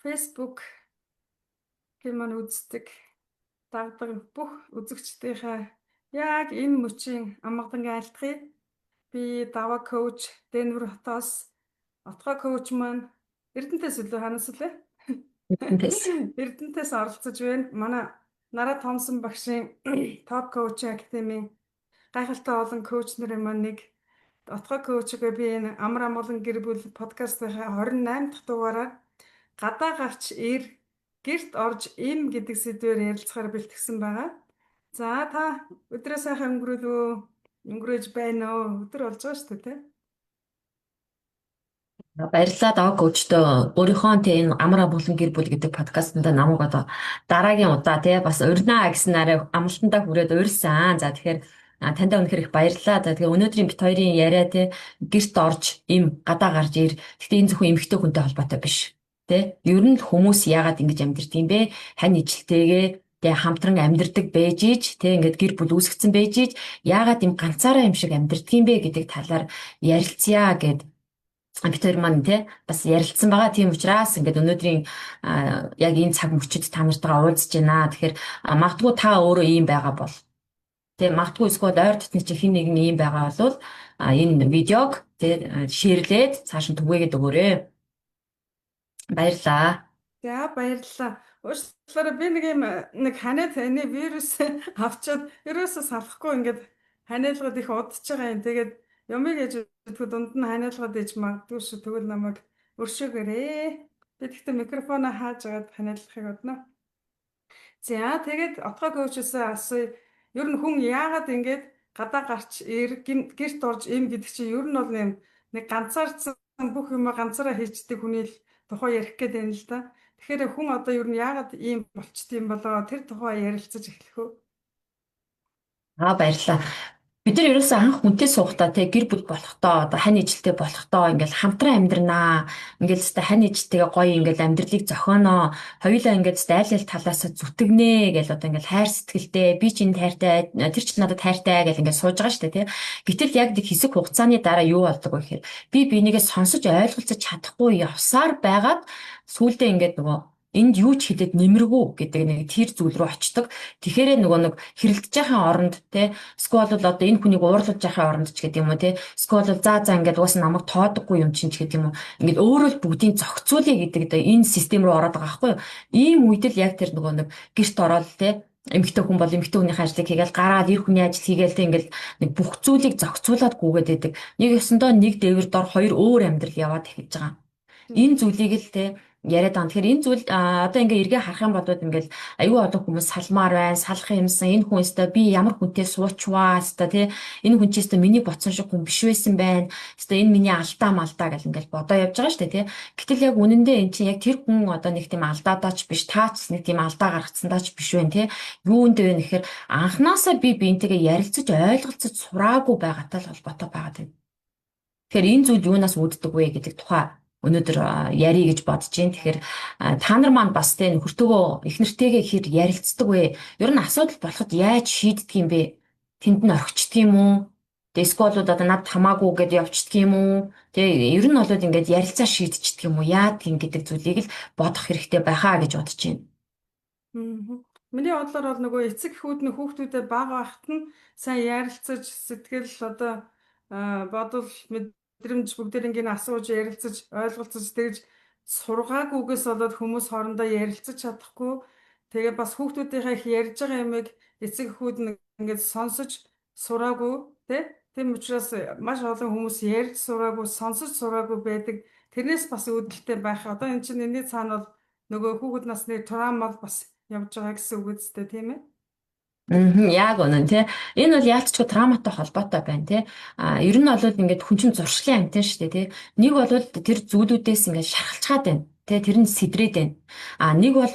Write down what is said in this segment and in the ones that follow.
Facebook маань үздэг, дагдаг бүх үзэгчдийнхээ яг энэ мөчийн амгалан айлтгая. Би Даваа coach Денвер хотоос, Отгой coach маань Эрдэнтээс үлээ, ханаас үлээ? Эрдэнтээс. Эрдэнтээс оролцож байна. Манай Нараа Томсон багшийн Top Coach Academy гайхалтай олон coach нарын маань нэг Отгой coach гээ би энэ Амар амгалан гэр бүл подкастынхаа 28 дахь дугаараар "Гадаа гарч ир, гэрт орж эм" гэдэг сэдвээр ярилцахаар бэлтгэсэн байгаа. За, та өдрөө сайхан өнгөрөөлөө, өнгөрөөж байна уу? Өдөр болж байгаа шүү дээ, тий? Баярлалаа, Даваа coach той, өөрийнхөө тий энэ Амар амгалан гэр бүл гэдэг подкастт намайг одоо дараагийн удаа тий бас урьнаа гэсэн нараа амлалтандаа хүрээд урьсан. За, тэгэхээр таньдаа үнэхээр их баярлалаа. За, тэгэхээр өнөөдрийн бид хоёрын яриа тий гэрт орж эм, гадаа гарч ир. Гэхдээ энэ зөвхөн эмэгтэй хүнтэй холбоотой биш. Тэ? Ер нь л хүмүүс яагаад ингэж амьдардаг юм бэ? Хань ижилтэйгээ тэ хамтран амьдардаг байж ич тэ ингээд гэр бүл үүсгэсэн байж ич яагаад юм ганцаараа юм шиг амьдардаг юм бэ гэдэг талаар ярилцъя гэд бид хоёр маань тий бас ярилцсан байгаа. Тийм учраас ингээд өнөөдрийн яг энэ цаг мөчид та нартайгаа уулзж байна. Тэгэхээр магадгүй та өөрөө ийм байгаа бол тий, магадгүй эсвэл ойр дотны чинь хэн нэгэн ийм байгаа бол энэ видеог тий share лээд цааш нь түгээгээд өгөөрэй. Баярлалаа. За, баярлалаа. Уучлаарай, би нэг юм нэг ханиад энэ вирус авчиад ерөөсөө салахгүй ингээд ханиалгад их удаж байгаа юм. Тэгээд юмыг ээж өгдөгөө дунд нь ханиалгаад ээж магадгүй шүү. Тэгвэл намайг өршөөгөөрэй. Би тэгтээ микрофоноо хааж агаад ханиалгахыг бодно. За, тэгээд Отгой coach ээс асууя. Ер нь хүн яагаад ингэж гадаа гарч гэрт орж эм гэдэг чинь ер нь бол нэг ганцаардсан, бүх юм ганцаараа хийчдэг хүний л тухай ярих гээд байна л да. Тэгэхээр хүн одоо ер нь яагаад ийм болчт юм болоо, тэр тухай ярилцаж эхлэх үү? Аа, баярлалаа. Бид нар ерөөсөө анх хүнтэй суухдаа те гэр бүл болохдоо, одоо хань ижилтэй болохдоо ингээл хамтран амьдрнаа. Ингээл өстой хань ижилтэйгээ гоё ингээл амьдралыг зохионоо. Хоёулаа ингээд өстой айл айл талаасаа зүтгэнэ гэл одоо ингээл хайр сэтгэлтэй, би чинь хайртай, тэр чинь надад хайртай гэл ингээд сууж байгаа штэ те. Гэтэл яг нэг хэсэг хугацааны дараа юу болдог вэ гэхээр би бинийгээ сонсож ойлголцож чадахгүй явсаар байгаад сүүлдээ ингээд нөгөө энд юу ч хэлээд нэмэргүй гэдэг нэг тэр зүйл рүү очдог. Тэгэхээр нөгөө нэг хэрэлдэж байхын оронд те эсвэл бол одоо энэ хүнийг уурлуулж байхын оронд ч гэдэг юм уу те, эсвэл за за ингээд угаасаа намайг тоодоггүй юм чинь ч гэдэг юм уу, ингээд өөрөө л бүгдийг зохицуулъя гэдэг одоо энэ систем рүү ороод байгаа байхгүй юу? Ийм үед л яг тэр нөгөө нэг гэрт ороод те эмэгтэй хүн бол эмэгтэй хүнийхээ ажлыг хийгээл, гараад эр хүний ажил хийгээл те ингээл нэг бүх зүйлийг зохицуулаад гүгээд байдаг. Нэг ёсондоо нэг дээвэр дор хоёр өөр амьдрал яваад эхэлж байгаа. Энэ зүйлийг л те яриад байгаа. Тэгэхээр энэ зүйл одоо ингээ эргээ харах юм бол ингээл аюу олон хүмүүс салмаар байна, салах юмсан. Энэ хүн өстой би ямар хүнтэй суучваа, өстой тий энэ хүн чи өстой миний бодсон шиг хүн биш байсан байна. Өстой энэ миний алдаа малдаа гэл ингээл бодоо явж байгаа шүү дээ тий. Гэтэл яг үнэндээ эн чинь яг тэр хүн одоо нэг тийм алдаадаач биш, таач нэг тийм алдаа гаргацсандаач биш байна тий. Юунд вэ гэхээр анхнаасаа би биентэйгээ ярилцаж ойлголцож сураагүй байгаатай л холбоотой байгаа тийм. Тэгэхээр энэ зүйл юунаас үүддэг вэ гэдэг тухай өнөөдөр ярих гэж бодож байна. Тэгэхээр та нар маань бас тэ нөхөртөөгөө, эхнэртэйгээ хэр ярилцдаг вэ? Ер нь асуудал болоход яаж шийддэг юм бэ? Тэнд нь орхичдөг юм уу? Тэгээ эсвэл одоо над хамаагүй гэдээ явчихдаг юм уу? Тэгээ ер нь бол ингээд ярилцаа шийдчихдэг юм уу? Яадаг юм гэдэг зүйлийг л бодох хэрэгтэй байхаа гэж бодож байна. Миний бодлоор бол нөгөө эцэг эхүүд нь хүүхдүүдэд бага байхад нь сайн ярилцаж, сэтгэл одоо бодол, мэдрэмж бүгдээринг асууж, ярилцаж, ойлголцож тэгж сургаагүйгээс болоод хүмүүс хоорондоо ярилцаж чадахгүй. Тэгээ бас хүүхдүүдийнхээ их ярьж байгаа юмыг эцэг эхүүд нь ингээд сонсож сураагүй тий. Тийм учраас маш олон хүмүүс ярьж сураагүй, сонсож сураагүй байдаг. Тэрнээс бас үүдэлтэй байх. Одоо эн чинь энэний цаана бол нөгөө хүүхэд насны trauma бас явж байгаа гэсэн үг үстэй, тийм ээ? Мм яг үнэн тий. Энэ бол яалтчгүй trauma тай холбоотой байна тий. А ер нь бол ингээд хүн чинь зуршлын амьтан шүү дээ тий. Нэг бол тэр зүйлүүдээс ингээд шархалчгаад байна. Тэ, тэр нь сэдрээд байна. А нэг бол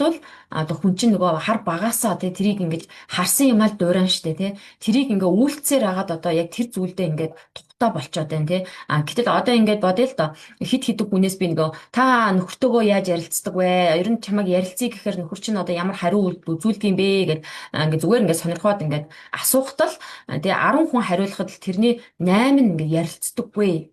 одоо хүн чинь нөгөө хар багасаа тэ тэрийг ингэж харсан юм ал дуурайн штэ тэ. Тэрийг ингээ үйлцээр агаад одоо яг тэр зүйлдээ ингээд тухтай болчоод байна тэ. А гэтэл одоо ингээд бодъё л доо. Хит хитэг хүнээс би нөгөө та нөхөртөөгөө яаж ярилцдаг вэ? Ер нь чамайг ярилцъя гэхээр нөхөр чинь одоо ямар хариу үйлдэл үзүүлдэг юм бэ гэд ингээд зүгээр ингээд сонирхоод ингээд асуухтал тэгээ 10 хүн хариулахад л тэрний 8 нь ингээд ярилцдаггүй.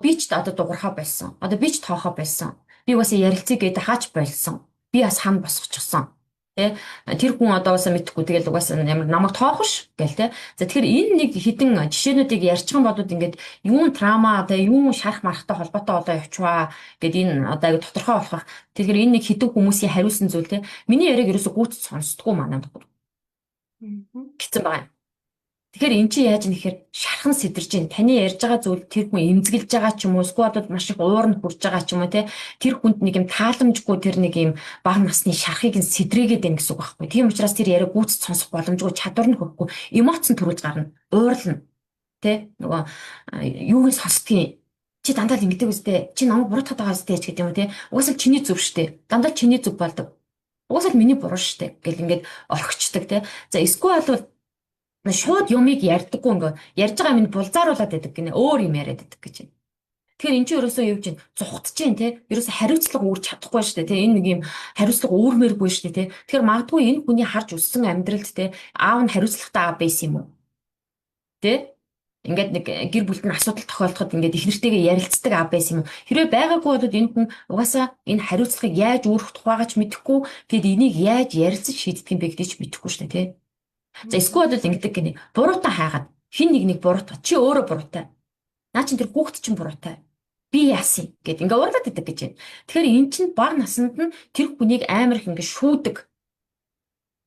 Би ч одоо дуурхаа байсан. Одоо би ч тоохоо байсан. Би угаасаа ярилцъя гэдэг хаач болсон. Би бас хан босгочихсон. Тэ, тэр хүн одоо угаасаа мэдэхгүй, тэгэл угаасаа ямар намайг тоохш гэл тэ. За, тэгэхээр энэ нэг хэдэн жишээнүүдийг ярьчих юм бол ингээд юун траума, тэ, юун шарах мархтай холбоотой болоо явчихваа гэд энэ одоо аяг тодорхой болох. Тэгэхээр энэ нэг хэдэн хүмүүсийн хариулсан зүйл, тэ. Миний яриаг ерөөсө гүйцэд сонсдгоо манай нөхөр гэсэн байгаа юм. Тэгэхээр эн чинь яаж нэхэр шархан сэтэрж байна. Таны ярьж байгаа зүйл тэр хүн эмзэглэж байгаа ч юм уу, эсвэл бол маш их ууранд хүрж байгаа ч юм уу, те. Тэр хүнд нэг юм тааламжгүй, тэр нэг юм бага насны шархыг нь сэтрээгээд байна гэсэн үг байхгүй. Тийм учраас тэр яриаг гүйцэд сонсох боломжгүй, чадвар нь хүрэхгүй, эмоц нь төрүүлж гарна. Уурлна. Тэ, нөгөө юуг нь сонсдгийг, чи дандаа л ингэдэг үстэй. Чи намайг буруутгаад байгаа үстэй ч гэдэг юм уу, те. Угаасаа л чиний зөв штэ. Дандаа л чиний зөв болдог. Угаасаа л миний буруу штэ гэл ингээд орхичдаг, те. За, эсвэл бол шууд юмыг ярьдаггүй, ингээ ярьж байгаа юм булзааруулад байдаг гинэ, өөр юм яриад байдаг гэж байна. Тэгэхээр эн чинь ерөөсөө юу гэж байна? Зугтаж чинь, те. Ерөөсөө хариуцлага үүрч чадахгүй шүү дээ, те. Энэ нэг юм хариуцлага үүрмээргүй шүү дээ, те. Тэгэхээр магадгүй энэ хүний харж өссөн амьдралд, те, аав нь хариуцлагатай аав байсан юм уу? Тэ? Ингээд нэг гэр бүлд нь асуудал тохиолдоход ингээд их нэртэйгээ ярилцдаг аав байсан юм уу? Хэрвээ байгаагүй бол энэ хүн угаасаа энэ хариуцлагыг яаж үүрэх тухайгаа ч мэдэхгүй, тэгэд энийг яаж ярилцаж шийддэг юм бэ гэдгийг ч мэдэхгүй шүү дээ, те. За, эсвэл бол ингэдэг гинэ. Буруутай хайгаад хин нэг нэг буруутай. Чи өөрөө буруутай. Наа чин тэр хүүхэд чинь буруутай. Би яасан гэд ингээ уурлаад идэг гэж байна. Тэгэхээр эн чинь бага наснд нь тэр хүнийг амар их ингээ шүүдэг.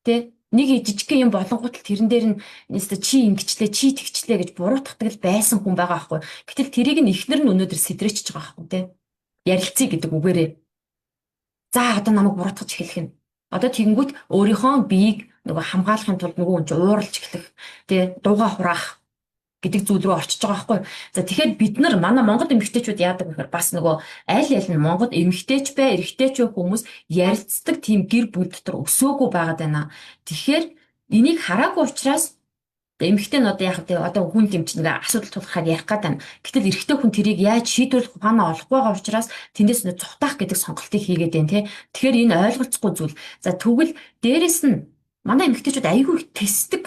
Тэ, нэг жижигхэн юм болонгууд л тэрэн дээр нь нэстэ чи ингэчлээ, чи тэгчлээ гэж буруутгадаг л байсан хүн байгаа байхгүй. Гэтэл тэрийг нь эхнэр нь өнөөдөр сэтрээчж байгаа байхгүй, тэ. Ярилцъя гэдэг үгээрээ. За, одоо намайг буруутгаж эхлэх нь. Одоо тэгэнгүүт өөрийнхөө биеийг нөгөө хамгаалахын тулд нөгөө хүн чинь ууралж эхлэх, тэ, дууга хураах гэдэг зүйл рүү орчиж байгаа байхгүй. За, тэгэхээр бид нар манай Монгол эмэгтэйчүүд яадаг вэ гэхээр бас нөгөө аль аль нь Монгол эмэгтэйч бай, эрэгтэйч бай хүмүүс ярилцдаг тийм гэр бүл дотор өсөөгүй байгаад байна. Тэгэхээр энийг хараагүй учраас эмэгтэй нь одоо яг тэ одоо хүн юм чинь ингээ асуудал тулгахаар ярих гээд байна. Гэтэл эрэгтэй хүн тэрийг яаж шийдвэрлэх ухаанаа олохгүй байгаа учраас тэндээс нэ цухтаах гэдэг сонголтыг хийгээд байна, те. Тэгэхээр энэ ойлголцохгүй зүйл. За, тэгвэл дээрэс нь манай эмэгтэйчүүд айгүй их тэсдэг.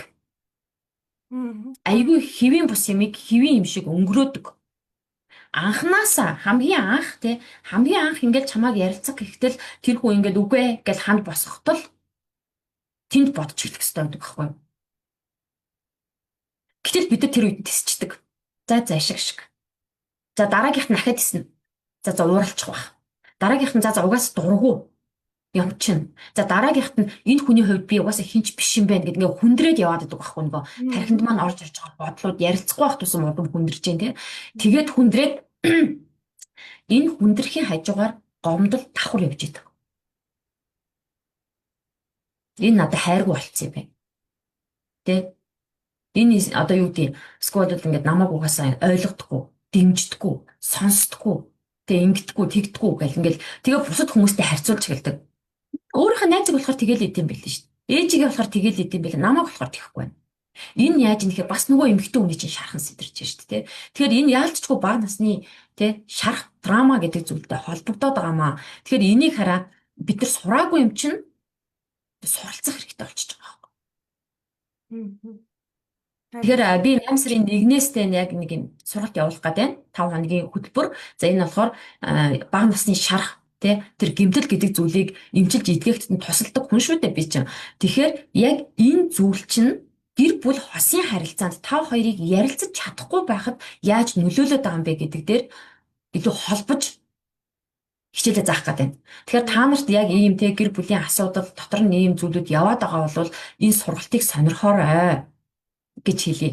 Айгүй хэвийн бус юмыг хэвийн юм шиг өнгөрөөдөг. Анхнаасаа хамгийн анх, те, хамгийн анх ингээл чамааг ярилцах гэхтэл тэр хүн ингээл үгүй гэл ханд босгохтол тэнд бодож эхлэх хэрэгтэй байдаг байхгүй юу? Гэтэл бид нар тэр үед тэсчдэг. За за, шиг шиг. За, дараагийнх нь дахиад тэснэ. За за, ууралчих бах. Дараагийнх нь за за, угаас дургу юм чинь. За, дараагийнхт нь энэ хүний хувьд би угаасаа хинч биш юм байна гэдэг ингээ хүндрээд яваад байдаг байхгүй, нөгөө тархинд маань орж ирж байгаа бодлууд ярилцахгүй байх тусам удам хүндэрч जैन, тий. Тэгээд хүндрээд энэ хүндрэхийн хажуугаар гомдол давхар явж идэг. Энэ надад хайргүй болцсон юм байна. Тэ? Энэ одоо юу гэдэг эсвэл бол ингээд намайг угаасаа ойлгодоггүй, дэмждэггүй, сонсдоггүй, тэг ингэдэггүй, тэгдэггүй гэл ингээл тэгээ бусад хүмүүстэй харьцуулж эхэлдэг. Өөрийнхөө найзыг болохоор тэгэл идэм байл шүү дээ. Ээжигээ болохоор тэгэл идэм байл. Намайг болохоор тэхгүй байна. Энэ яаж нэхэр бас нөгөө эмэгтэй хүний чинь шархан сэтэрч шүү дээ. Тэгэхээр энэ яалтчгүй бага насны, тэ, шарах драма гэдэг зүйлтэй холбогдоод байгаа маа. Тэгэхээр энийг хараа бид нар сураагүй юм чинь суралцах хэрэгтэй болчихж байгаа байхгүй. Тэгэхээр би 8 сарын 1-ээс тэ яг нэг юм сургалт явуулах гэдэг байна. 5 хоногийн хөтөлбөр. За, энэ болохоор бага насны шарах, тэ, тэр гэмтэл гэдэг зүйлийг эмчилж эдгэхэд нь тусалдаг хүн шүү дээ би чинь. Тэгэхээр яг энэ зүйл чинь гэр бүл хосын харилцаанд та хоёрыг ярилцаж чадахгүй байхад яаж нөлөөлөд байгаа юм бэ гэдэг дээр илүү холбож хичээлээ заах гэдэг байна. Тэгэхээр та нарт яг ийм, те, гэр бүлийн асуудал дотор нь ийм зүйлүүд яваад байгаа бол энэ сургалтыг сонирхоорой гэж хэлье.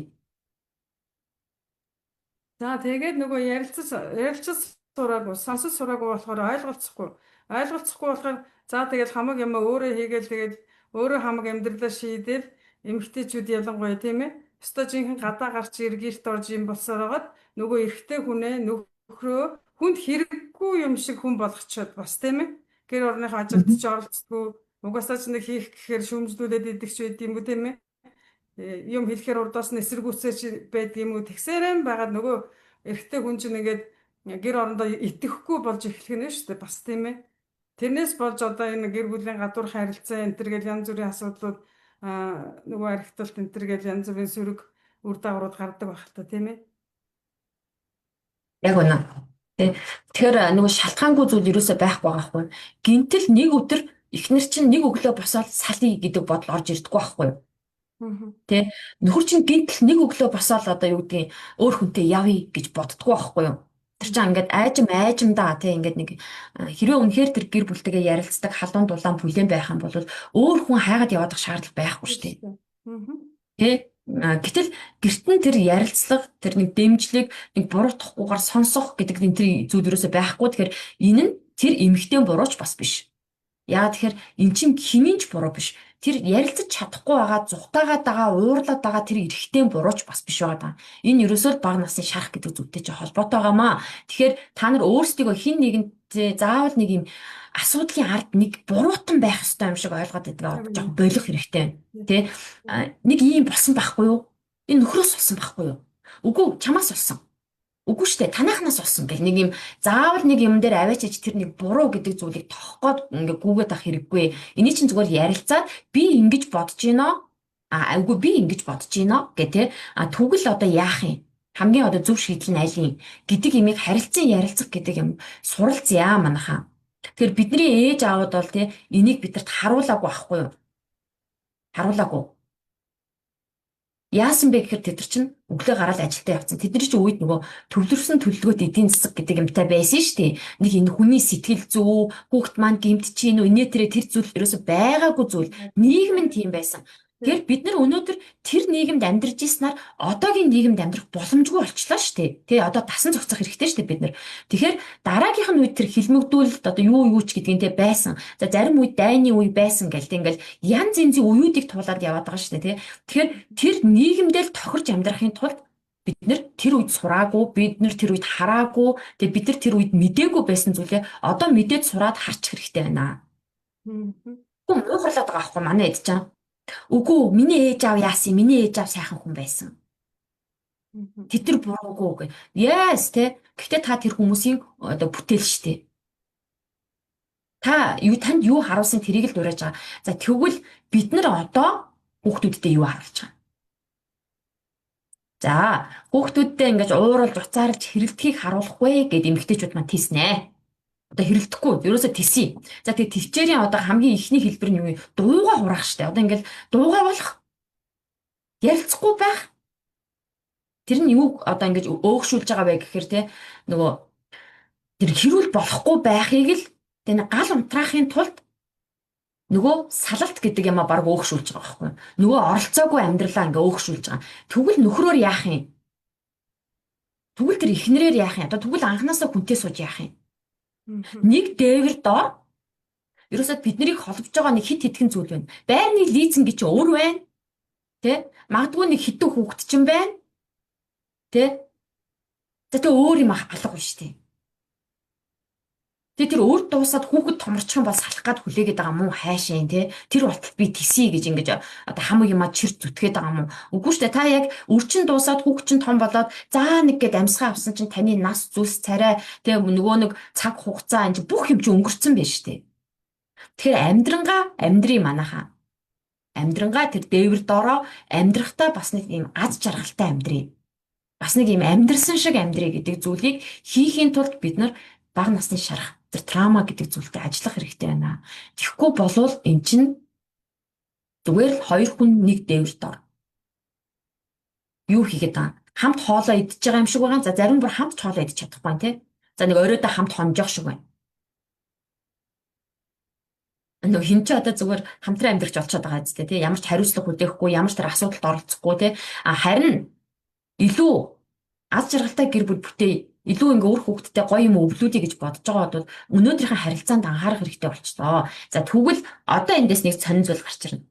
За, тэгээд нөгөө ярилцаж сураагүй, сонсож сураагүй болохоор ойлголцохгүй. Ойлголцохгүй болохоор за, тэгэл хамаг юм өөрөө хийгээл, тэгээд өөрөө хамаг амьдралаа шийдэл эмэгтэйчүүд ялангуяа, тийм ээ. Өстой жинхэнэ гадаа гарч эргэрт орж юм болсоор байгаад нөгөө эрэгтэй хүнээ, нөхрөө хүнд хэрэггүй юм шиг хүн болгочоод бас, тийм ээ. Гэр орныхоо ажилд ч оролцдоггүй. Угаасаа ч нэг хийх гэхээр шүүмжлүүлээд идэх ч байд юм уу, тийм ээ. Юм хэлэхээр урдаас нь эсэргүүцээч байдаг юм уу. Тэгсээрэн байгаад нөгөө эрэгтэй хүн чинь ингээд гэр орондоо итгэхгүй болж эхлэх нь шүү дээ бас, тийм ээ. Тэрнээс болж одоо энэ гэр бүлийн гадуур харилцаа энэ төр гэл янз бүрийн асуудлууд, нөгөө архиталт энэ төр гэл янз бүрийн сөрөг үр дагаврууд гардаг байх л та, тийм ээ. Яг үнэ. Тэ. Тэгэхээр нөгөө шалтгаангүй зүйл ерөөсөө байхгүй байгаа хгүй. Гинтэл нэг өдөр эхнэр чинь нэг өглөө босоод салъя гэдэг бодол орж ирдэггүй байхгүй юу? Тэ. Нөхөр чинь гинтэл нэг өглөө босоод одоо юу гэдгийг өөр хүнтэй явъя гэж боддгоо байхгүй юу? Тэр чинь ингээд айжим айжимдаа тий ингээд нэг хэрвээ үнэхээр тэр гэр бүлтэйгээ ярилцдаг халуун дулаан бүлээн байх юм бол өөр хүн хайгаад яваадах шаардлага байхгүй шүү дээ. Тэ. Гэтэл гэрт нь тэр ярилцлага, тэр нэг дэмжлэг, нэг буруутгахгүйгээр сонсох гэдэг нэг тэр зүйл ерөөсөө байхгүй. Тэгэхээр энэ нь тэр эмэгтэй бурууч бас биш. Яагаад тэгэхээр эн чинь хинийн ч буруу биш. Тэр ярилцаж чадахгүй байгаа, зугтаагаад байгаа, уурлаад байгаа тэр эрэгтэй бурууч бас биш байгаа даа. Энэ ерөөсөө л бага насны шарах гэдэг зүйлтэй чинь холбоотой байгаамаа. Тэгэхээр та нар өөрсдийгөө хин нэгэнд заавал нэг юм асуудлын ард нэг буруутан байх ёстой юм шиг ойлгоод байдаг жоохон болох хэрэгтэй байна. Тэ? Нэг ийм болсон байхгүй юу? Энэ нөхрөөс болсон байхгүй юу? Үгүй чамаас болсон. Үгүй шүү дээ, танайхнаас болсон гэл нэг юм заавал нэг юм дээр аваачиж тэр нэг буруу гэдэг зүйлийг тоох гээд ингээ гүгээд авах хэрэггүй. Эний чинь зүгээр ярилцаад би ингэж бодож гинөө. А үгүй би ингэж бодож гинөө гэ тэ. А тэгвэл одоо яах юм? Хамгийн одоо зөв шийдэл нь аль юм гэдэг имийг харилцан ярилцах гэдэг юм суралцъя манайхаа. Тэгэхээр бидний ээж аауд бол тэ энийг бидэрт харуулаагүй байхгүй юу? Харуулаагүй. Яасан бэ гэхээр тэд нар чинь өглөө гараад ажилдаа явцсан. Тэдний чинь үед нөгөө төвлөрсөн төлөвлөгөөт эдийн засаг гэдэг юмтай байсан шүү дээ. Нэг энэ хүний сэтгэл зүй, хүүхд маань гэмт чинь үү, инээ тэрэ тэр зүйл ерөөсө байгаагүй зүйл. Нийгэм нь тийм байсан. Тэгэхээр бид нар өнөөдөр тэр нийгэмд амьдарч ирснээр одоогийн нийгэмд амьдрах боломжгүй болчлоо шүү дээ. Тэ одоо дасан зохицох хэрэгтэй шүү дээ бид нар. Тэгэхээр дараагийнх нь үед тэр хилмигдүүлэлт одоо юу юу ч гэдгийг тэ байсан. За зарим үед дайны үе байсан гэл тэ ингээл янз янзын үеүүдийг туулаад яваад байгаа шүү дээ тэ. Тэгэхээр тэр нийгэмдээ л тохирч амьдрахын тулд бид нар тэр үед сураагүй, бид нар тэр үед хараагүй, тэгээ бид нар тэр үед мдээгүй байсан зүйлээ одоо мэдээд сураад харчих хэрэгтэй байна. Үгүй муухарлаад байгаа байхгүй манай хэд чам. Үгүй миний ээж аав яасан? Миний ээж аав сайхан хүн байсан. Тэд нар буруугүй гэ. Yes тэ. Гэхдээ та тэр хүмүүсийн одоо бүтээл шүү дээ. Та юу танд юу харуулсан тэрийг л дуурайж байгаа. За тэгвэл бид нар одоо хүүхдүүддээ юу харуулж байгаа? За хүүхдүүддээ ингэж ууралж уцаарч хэрэлдэхийг харуулахгүй гэд эмэгтэйчүүд маань тийснэ. Одоо хэрэлдэхгүй, ерөөсөө тэсий. За тэгээ төвчээрийн одоо хамгийн ихний хэлбэр нь юу юм? Дууга хураах штэ. Одоо ингээл дууга болох, ярилцахгүй байх. Тэр нь юу одоо ингэж өөгшүүлж байгаа вэ гэхээр те нөгөө тэр хэрүүл болохгүй байхыг л тэ гал унтраахын тулд нөгөө салалт гэдэг юмаа баг өөгшүүлж байгаа байхгүй. Нөгөө оролцоогүй амьдралаа ингээ өөгшүүлж байгаа. Тэгвэл нөхрөөр яах юм? Тэгвэл тэр эхнэрээр яах юм? Одоо тэгвэл анханасаа хүнтэй сууж яах юм? Нэг дээвэр доор ерөөсөө биднийг холбож байгаа нэг хит хитгэн зүйл байна. Байрны лизинг гэж өөр байна. Тэ? Магадгүй нэг хитэн хүүхэд чинь байна. Тэ? За тэ өөр юм алга биш үү? Тэгээ тэр өөр дуусаад хүүхэд томорчих юм бол салах гад хүлээгээд байгаа мó хайшин тий. Тэр болтол би тэсий гэж ингэж одоо хамаг юмаа чир зүтгээд байгаа мó. Үгүй шүү дээ. Та яг үрчин дуусаад хүүхэд чинь том болоод заа нэг гээд амьсгаа авсан чинь таны нас зүс царай тий нөгөө нэг цаг хугацаа энэ бүх юм чинь өнгөрцөн байж шүү дээ. Тэгэхээр амьдрангаа амьдрий манайхаа. Амьдрангаа тэр дээвэр доороо амьдрахтаа бас нэг юм аз жаргалтай амьдрий. Бас нэг юм амьдрсан шиг амьдрий гэдэг зүйлийг хийхийн тулд бид нар бага насны шарах тэр трама гэдэг зүйлтэй ажиллах хэрэгтэй байна. Тэгэхгүй болвол эн чинь зүгээр л хоёр хүн нэг дээвэр дор. Юу хийгээд байгаа? Хамт хоолоо идчихэж байгаа юм шиг байгаа. За зарим бүр хамт ч хоолоо идчих чадахгүй байна тий. За нэг оройдоо хамт хонжоох шиг байна. Нөгөө хин ч одоо зүгээр хамтран амьдрч олцоод байгаа зү тий. Ямар ч хариуцлага хүлээхгүй, ямар ч тэр асуудалд оролцохгүй тий. А харин илүү аз жаргалтай гэр бүл бүтээ илүү ингээ үр хүүхэдтэй гоё юм өвлүүлье гэж бодож байгаа бол өнөөдрийнхөө харилцаанд анхаарах хэрэгтэй болчлоо. За тэгвэл одоо эндээс нэг сонин зүйл гарч ирнэ.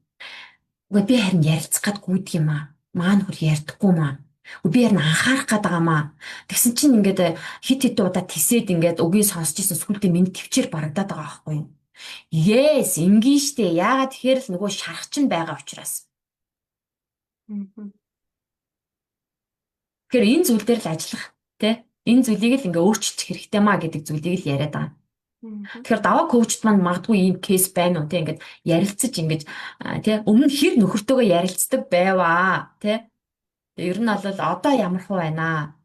Үгүй би харин ярилцах гад гүйдэг юм аа. Маа нөхөр ярьдаггүй маа. Үгүй би харин анхаарах гад байгаа маа. Тэгсэн чинь ингээд хит хит удаа тисээд ингээд үгийг сонсч ирсэн сүултээ миний төвчээр барагдаад байгаа байхгүй юу? Yes, ингийн штэ. Яагаад тэгэхээр л нөгөө шарах чинь байгаа учраас. Тэгэхээр энэ зүйл дээр л ажиллах тий энэ зүйлийг л ингээ өөрчилчих хэрэгтэй маа гэдэг зүйлийг л яриад байгаа. Тэгэхээр даваа коучд маань магадгүй ийм кейс байна уу тий ингээд ярилцаж ингэж тий өмнө хэр нөхөртөөгөө ярилцдаг байваа тий. Ер нь бол одоо ямар хуу байна.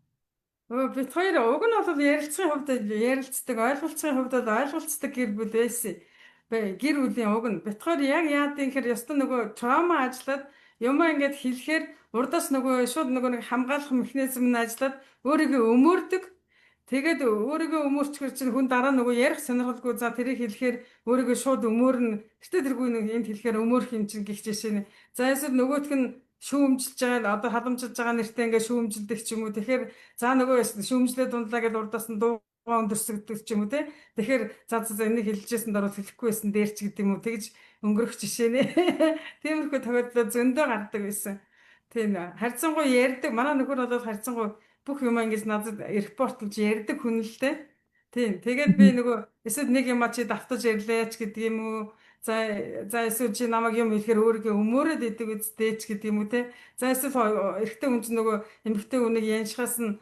Өө, бид хоёр уг нь бол ярилцахын хувьд ярилцдаг, ойлголцохын хувьд бол ойлголцдог гэр бүл байсан. Гэр бүлийн уг нь бид хоёр яг яадын гэхээр ёстой нөгөө trauma ажиллаад юмаа ингээд хэлэхээр урдаас нөгөө шууд нөгөө нэг хамгаалах механизм нь ажиллаад өөрийгөө өмөрдөг. Тэгээд өөрийгөө өмөрчгөр чинь хүн дараа нөгөө ярих сонирхолгүй, за тэрийг хэлэхээр өөрийгөө шууд өмөрнө. Гэтэ тэргүй нэг энд хэлэхээр өмөрөх юм чинь гих жишээ нь. За эсвэл нөгөөх нь шүүмжилж байгаа, одоо халамжилж байгаа нэртэй ингээд шүүмжилдэг ч юм уу. Тэгэхээр за нөгөө шүүмжлээ дундлаа гэдээ урдаас нь дуугаа өндөрсөгдөг ч юм уу те. Тэгэхээр за за за энийг хэлжсэн дөрөв хэлэхгүй байсан дээр ч гэдэг юм уу. Тэгж өнгөрөх жишээ нэ. Тиймэрхүү тохиолдол зөндөө гардаг байсан. Тийм, харьцангуй ярьдаг. Манай нөхөр бол харьцангуй бүх юм ингэж надад report лж ярьдаг хүн л дээ. Тийм. Тэгээд би нөгөө эсвэл нэг юм чи давтаж ярьлаа ч гэдэг юм уу. За за эсвэл чи намайг юм хэлэхээр өөрийгөө өмөөрөөд идэг үсттэй ч гэдэг юм уу те. За эсвэл эрэгтэй хүн чинь нөгөө эмэгтэй хүнийг яншихаас нь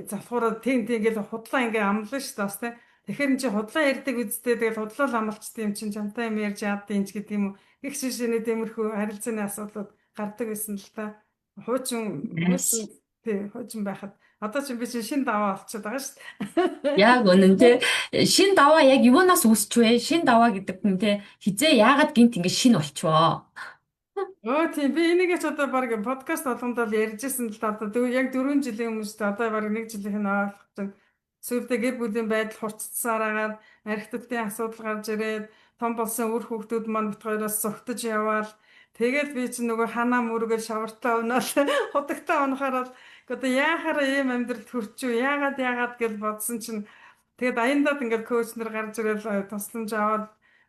залхуураа тийм тийм ингээл худлаа ингээ амлана шүү дээ бас те. Тэгэхээр эн чи худлаа ярьдаг үсттэй, тэгэл худлаа л амлчтай юм чинь чамтай юм ярьж яадын ч гэдэг юм уу. Гэх шишээний тиймэрхүү харилцааны асуудлууд гардаг байсан л та. Хуучин хуучин тий, хуучин байхад одоо чи би чинь шин даваа олцоод байгаа шүү дээ. Яг үнэн те. Шин даваа яг юунаас үүсч вэ? Шин даваа гэдэг нь те хизээ яагаад гинт ингэ шин болчихвоо? Өө тийм, би энийг ч одоо баг подкаст болгондоо л ярьжсэн л да, одоо яг 4 жилийн өмнө шүү дээ. Одоо баг 1 жилийнх нь ойлгох чинь сүүлдээ гэр бүлийн байдал хурцсаар агаад архитектын асуудал гарч ирээд том болсон үр хүүхдүүд маань бит хоёроос зугтаж яваал, тэгээд би чинь нөгөө ханаа мөргөл шавартаа унаал худагтаа унахаар бол одоо яахаараа ийм амьдралд хүрчүү, яагаад яагаад гэж бодсон чинь тэгээд аяндаад ингээд coach нар гарч ирэл тусламж аваад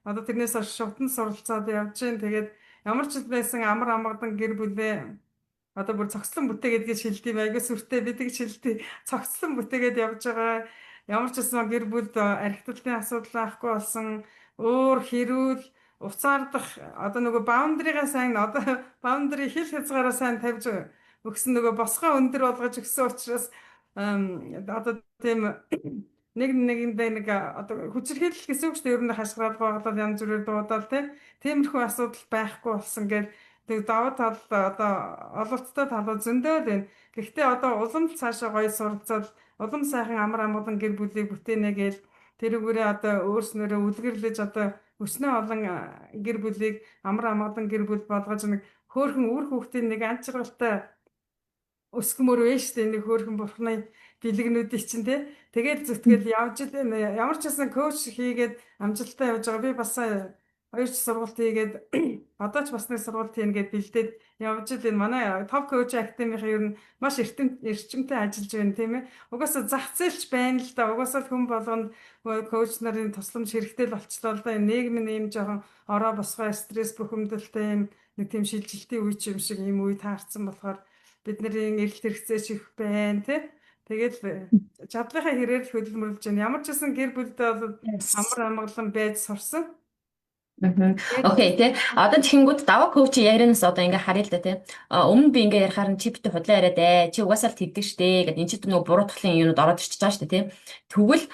одоо тэрнээс хойш шувтан суралцаад явж гин. Тэгээд ямар ч байсан амар амгалан гэр бүлээ одоо бүр цогцлон бүтээгээд гэж хэлдэг юм, айгүй сүртэй би тэгж хэлдэг. Цогцлон бүтээгээд явж байгаа. Ямар ч байсан гэр бүлд архитектурын асуудал байхгүй болсон. Өөр хэрүүл уцаардах одоо нөгөө boundary-гаа сайн, одоо boundary хил хязгаараа сайн тавьж өгсөн, нөгөө босгоо өндөр болгож өгсөн учраас одоо тийм нэг нэгэндээ нэг одоо хүчирхийлэл гэсэн үг шүү дээ. Ер нь хашгираад гоглоод янз бүрээр дуудаал те. Тиймэрхүү асуудал байхгүй болсон гэл тэг давуу тал одоо ололттой талууд зөндөө л байна. Гэхдээ одоо улам л цаашаа гоё суралцаад улам сайхан амар амгалан гэр бүлийг бүтээнэ гээл тэрүүгээрээ одоо өөрснөөрөө үлгэрлэж одоо өснөө олон гэр бүлийг амар амгалан гэр бүл болгож нэг хөөхөн үр хүүхдийн нэг анчиргалтай өсгөмөр байна шүү дээ. Нэг хөөхөн бурхны бэлэгнүүдийг чинь те. Тэгэл зүтгэл явж л байна. Ямар ч байсан coach хийгээд амжилттай явж байгаа. Би бас хоёр ч сургалт хийгээд одоо ч бас нэг сургалт хийнэ гэд бэлдээд явж л энэ манай Top Coach Academy-ийн ер нь маш эртэм эрчимтэй ажиллаж байна, тийм ээ. Угаасаа зах зээлч байна л да. Угаасаа хүн болгонд coach нарын тусламж хэрэгтэй л болчлоо л да. Нийгэм нь ийм жоохон ороо босгоо стресс бухимдалтай юм нэг тийм шилжилтийн үе ч юм шиг ийм үе таарсан болохоор бидний эрэлт хэрэгцээч их байна тий. Тэгэл чадлынхаа хэрээр л хөдөлмөрлөж байна. Ямар ч гэсэн гэр бүлдээ бол амар амгалан байж сурсан. Okay тий. Одоо тэгэнгүүт даваа coach ярианаас одоо ингээ харъя л да тий. Өмнө би ингээ ярихаар нь чи битээ худлаа яриад ээ. Чи угаасаа л тэгдэг штэ гэд энэ чи нөгөө буруутгалын юмнууд ороод ирчихэж байгаа штэ тий. Тэгвэл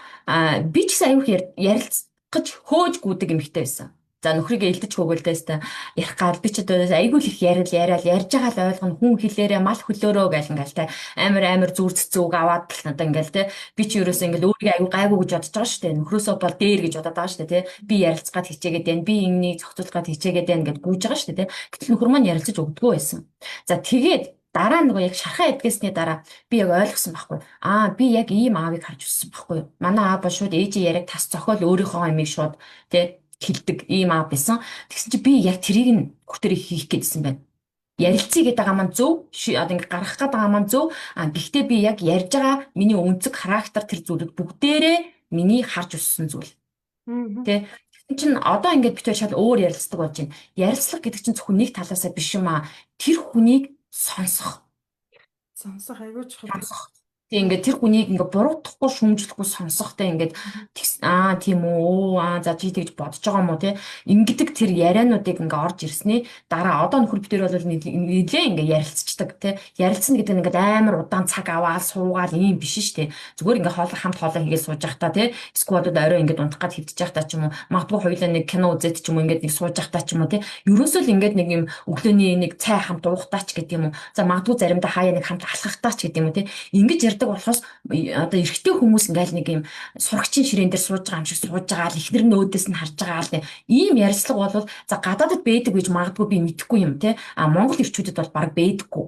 би ч гэсэн аюух ярилцах гэж хөөж гүдэг эмэгтэй байсан. За нөхрийгөө элдэж хөөгөлдөөс та ярих гал би ч одоо айгүй л их яриад яриад ярьж байгаа л ойлгоно, хүн хэлээрээ мал хөлөөрөө гэл ингээл те амар амар зүр цэцүүг аваад л надаа ингээл те би чи ерөөсөө ингээл өөрийгөө айгүй гайгүй гэж бодож байгаа шүү дээ, нөхрөөсөө бол дээр гэж бодоод байгаа шүү дээ те, би ярилцах гад хичээгээд байна, би энэнийг зохицуулах гад хичээгээд байна гэд гүйж байгаа шүү дээ те. Гэтэл нөхөр маань ярилцаж өгдөггүй байсан. За тэгээд дараа нөгөө яг шархаа эдгэсний дараа би яг ойлгосон байхгүй. Аа, би яг ийм аавыг харж өссөн байхгүй. Манай аав бол шууд ээжийн яриаг тас зохиол өөрийнхөө ямиг шууд тэ хэлдэг ийм аав байсан. Тэгсэн чи би яг тэрийг нь хүүхдэрээ хийх гэдсэн байна. Ярилцъя гэдэг байгаа маань зөв, одоо ингээ гаргах гээд байгаа маань зөв. А гэхдээ би яг ярьж байгаа миний өнцөг, характер, тэр зүйлүүд бүгдээрээ миний харж өссөн зүйл. Тэ. Тэгсэн чинь одоо ингээд бид хоёр шал өөр ярилцдаг болж байна. Ярилцлага гэдэг чинь зөвхөн нэг талаасаа биш юм аа. Тэр хүнийг сонсох. Сонсох айгүй чухал. Сонсох. Тийм, ингээд тэр хүнийг ингээд буруутгахгүй, шүүмжлэхгүй сонсохтой ингээд аа тийм үү, аа за чи тэгж бодож байгаа юм уу те, ингэдэг тэр яриануудыг ингээд орж ирсний дараа одоо нөхөр бид тэр бол нэлээ ингээд ярилцчихдаг те. Ярилцсан гэдэг нь ингээд амар удаан цаг аваад суугаал ийм биш шүү дээ. Зүгээр ингээд хоол хамт хоолоо хийгээд сууж байхдаа те, эсвэл орой ингээд унтах гад хэвтэж байхдаа ч юм уу, магадгүй хоёулаа нэг кино үзээд ч юм уу, ингээд нэг сууж байхдаа ч юм уу те, ерөөсөө л ингээд нэг юм өглөөний нэг цай хамт уухтаа ч гэдэг юм уу, за магадгүй заримдаа хаяа нэг хамт алхахтаа ч гэдэг юм уу те, ингэж ярьж ярьдаг болохоос одоо эрэгтэй хүмүүс ингээл нэг юм сурагчийн ширээн дээр сууж байгаа юм шиг сууж байгаа л эхнэр нь өөдөөс нь харж байгаа л ийм ярилцлага бол за гадаадд байдаг гэж магадгүй би мэдэхгүй юм те. А Монгол эрчүүдэд бол баг байдаггүй.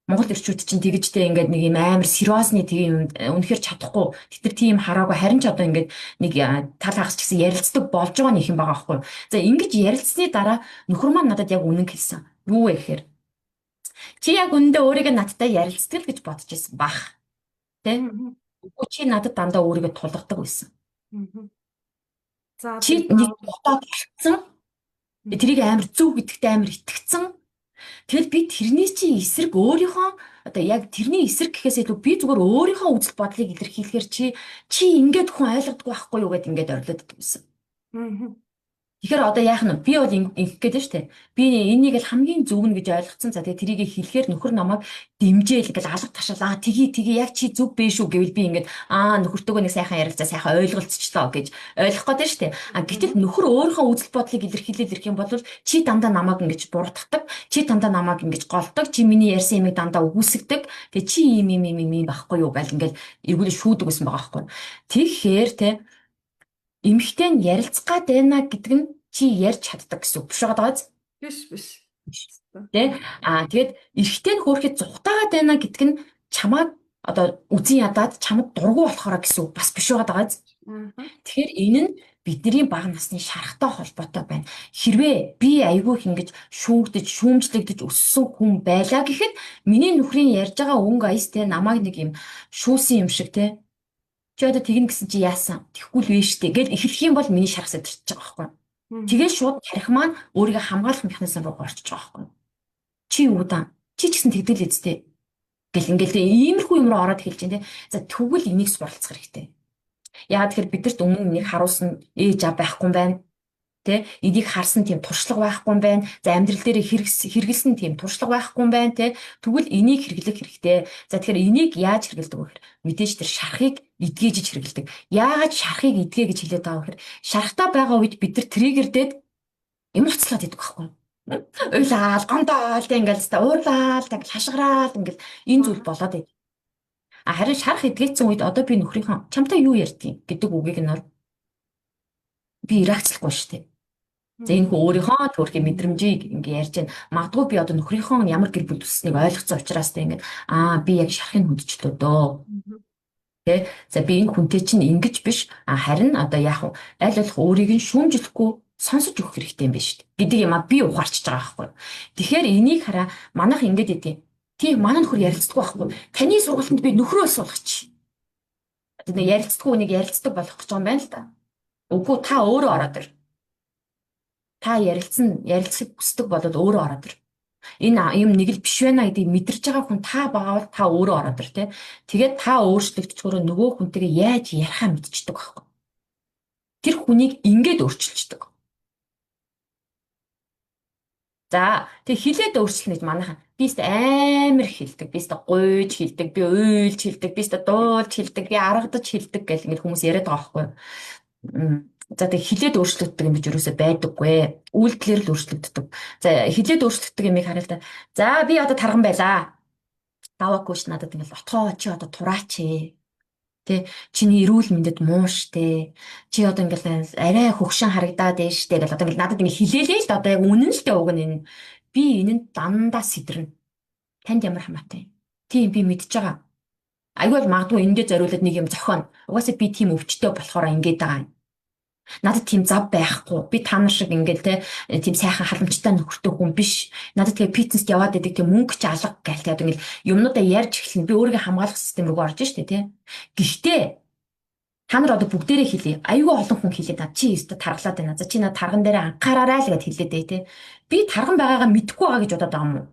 Монгол эрчүүд чинь тэгэж те ингээд нэг юм амар сериосны тийм үнэхэр чадахгүй. Тэд нар тийм хараагүй, харин ч одоо ингээд нэг тал хагас ч гэсэн ярилцдаг болж байгаа нэг юм байгаа байхгүй. За ингэж ярилцсны дараа нөхөр маань надад яг үнэн хэлсэн. Юу вэ гэхээр чи яг үнэндээ өөрийгөө надтай ярилцдаг л гэж бодож исэн бах. Тэ? Үгүй, чи надад дандаа өөрийгөө тулгадаг байсан. За чи нэг бодоод болцсон. Тэрийг амар зөв гэдэгтээ амар итгэцэн. Тэгэл би тэрний чинь эсрэг өөрийнхөө одоо яг тэрний эсрэг гэхээс илүү би зүгээр өөрийнхөө үзэл бодлыг илэрхийлэхээр чи чи ингээд хүн ойлгодгүй байхгүй юу гэд ингээд орилоод байсан. Тэгэхээр одоо яах нь, би бол ингэх гээд байна шүү дээ. Би энийг л хамгийн зөв нь гэж ойлгоцсон. За тэгээ тэрийг хэлэхээр нөхөр намайг дэмжээл ингээл алга ташаал, аа тгий тгий, яг чи зөв бэ шүү гэвэл би ингээд аа нөхөртөөгөө нэг сайхан ярилцаа, сайхан ойлголцчлоо гэж ойлгох гээд байна шүү дээ. А гэтэл нөхөр өөрийнхөө үзэл бодлыг илэрхийлэл ирэх юм бол чи дандаа намайг ингэж буруутгадаг, чи дандаа намайг ингэж голдог, чи миний ярьсан юмыг дандаа үгүйсгдэг. Тэгээ чи ийм ийм ийм ийм байхгүй юу гэл ингээл эргүүлээ шүүдэг гэсэн байгаа байхгүй. Тэгэхээр те эмэгтэй нь ярилцах гад байна гэдэг нь чи ярьж чаддаг гэсэн үг биш байгаа биз? Биш биш. Тэ? Аа тэгээд эрэгтэй нь хөөрөхөд зугтаагаад байна гэдэг нь чамайг одоо үзэн ядаад чамд дургу болохоор гэсэн үг бас биш байгаа биз? Тэгэхээр энэ нь бидний бага насны шарахтай холбоотой байна. Хэрвээ би айгүй их ингэж шүүгдэж, шүүмжлэгдэж өссөн хүн байлаа гэхэд миний нөхрийн ярьж байгаа өнгө аяс те намайг нэг юм шүүсэн юм шиг те, чи одоо тэгнэ гэсэн чи яасан? Тэгэхгүй л вэ штэ гэл эхлэх юм бол миний шарах сэдэрч байгаа байхгүй. Тэгээд шууд тарих маань өөрийгөө хамгаалах механизм руу орчиж байгаа байхгүй. Чи юу даа? Чи ч гэсэн тэгдэл эзтэй. Гэл ингээл иймэрхүү юм руу ороод эхэлж байна те. За тэгвэл энийг суралцах хэрэгтэй. Яагаад тэгэхээр бидэрт өмнө энийг харуулсан ээж аа байхгүй юм байна. Тэ, энийг харсан тийм туршлага байхгүй юм байна. За амьдрал дээр хэрэгэлсэн тийм туршлага байхгүй юм байна, тэ. Тэгвэл энийг хэрэглэх хэрэгтэй. За тэгэхээр энийг яаж хэрэглэдэг вэ гэхээр мэдээж тэр шарахыг эдгэж хэрэглэдэг. Яагаад шарахыг эдгэ гэж хэлээд байгаа вэ гэхээр шарахтай байгаа үед бид нар триггердээд юм уцлаад идэг байхгүй. Уйлаал, гомдоол тэг ингээл та уурлаал, тэг хашгираал ингээл энэ зүйл болоод идэг. А харин шарах эдгээсэн үед одоо би нөхрийнхөө чамтай юу ярьдгийг гэдэг үгийг нь би реакцлахгүй шүү дээ. За энэ хүн өөрийнхөө төрхийн мэдрэмжийг ингээ ярьж байна. Магадгүй би одоо нөхрийнхөө ямар гэр бүл төсснийг ойлгоцсон учраас тэ ингээд аа би яг шарахыг хүндчлээ дөө. Тэ, за би энэ хүнтэй чинь ингэж биш, а харин одоо яг аль болох өөрийг нь шүүмжлэхгүй сонсож өгөх хэрэгтэй юм байна шүү дээ гэдэг юм а би ухаарчж байгаа байхгүй. Тэгэхээр энийг хараа, манайх ингэж идэв. Тийм, манай нөхөр ярилцдаггүй байхгүй. Таны сургалтанд би нөхрөө суулгачих. Одоо нэг ярилцдаггүй нэг ярилцдаг болох гэж байгаа юм байна л да. Үгүй, та өөрөө ороод ир. Та ярилцсан, ярилцахыг хүсдэг болоод өөрөө ороод ир. Энэ юм нэг л биш байна гэдгийг мэдэрч байгаа хүн та байгаа бол та өөрөө ороод ир те. Тэгээд та өөрчлөгдчихөөрөө нөгөө хүнтэйгээ яаж ярихаа мэдчихдэг байхгүй. Тэр хүнийг ингээд өөрчилчихдэг. За тэг хилээд өөрчлөнө гэж манайхан би өстө амар хилдэг, би өстө гуйж хилдэг, би уйлж хилдэг, би өстө дуулж хилдэг, би аргадаж хилдэг гэл ингээд хүмүүс яриад байгаа байхгүй. За тэг хилээд өөрчлөгддөг юм гэж юусоо байдаггүй. Үйлдэлээр л өөрчлөгддөг. За хилээд өөрчлөгддөг юмыг харъя л да. За би одоо тарган байлаа. Даваагүй ш надад ингээл отгоо чи одоо тураач ээ. Тэ, чиний эрүүл мэндэд муу штэ. Чи одоо ингээл арай хөгшин харагдаад байна штэ гэл одоо ингээл надад ингээ хилээлээ л да, одоо яг үнэн л дээ уг нь энэ. Би энэ нь дандаа сэдэрнэ. Танд ямар хамаатай. Тийм, би мэдж байгаа. Айгүй бол магадгүй эндээ зориулаад нэг юм зохионо. Угаасаа би тийм өвчтөй болохоор ингээд байгаа юм. Надад тийм зав байхгүй. Би та нар шиг ингээл те тийм сайхан халамжтай нөхөртэй хүн биш. Надад тэгээ фитнест яваад идэг тийм мөнгө ч алга гээл те одоо ингээл юмнуудаа ярьж эхэлнэ. Би өөрийгөө хамгаалах систем рүү орж штэ те. Гэхдээ та нар одоо бүгдээрээ хэлье. Айгүй олон хүн хэлээ та чи өстө таргалаад байна. За чи над тарган дээрээ анхаараарай л гэд хэлээд дээ те. Би тарган байгаагаа мэдэхгүй байгаа гэж бодоод байгаа юм уу?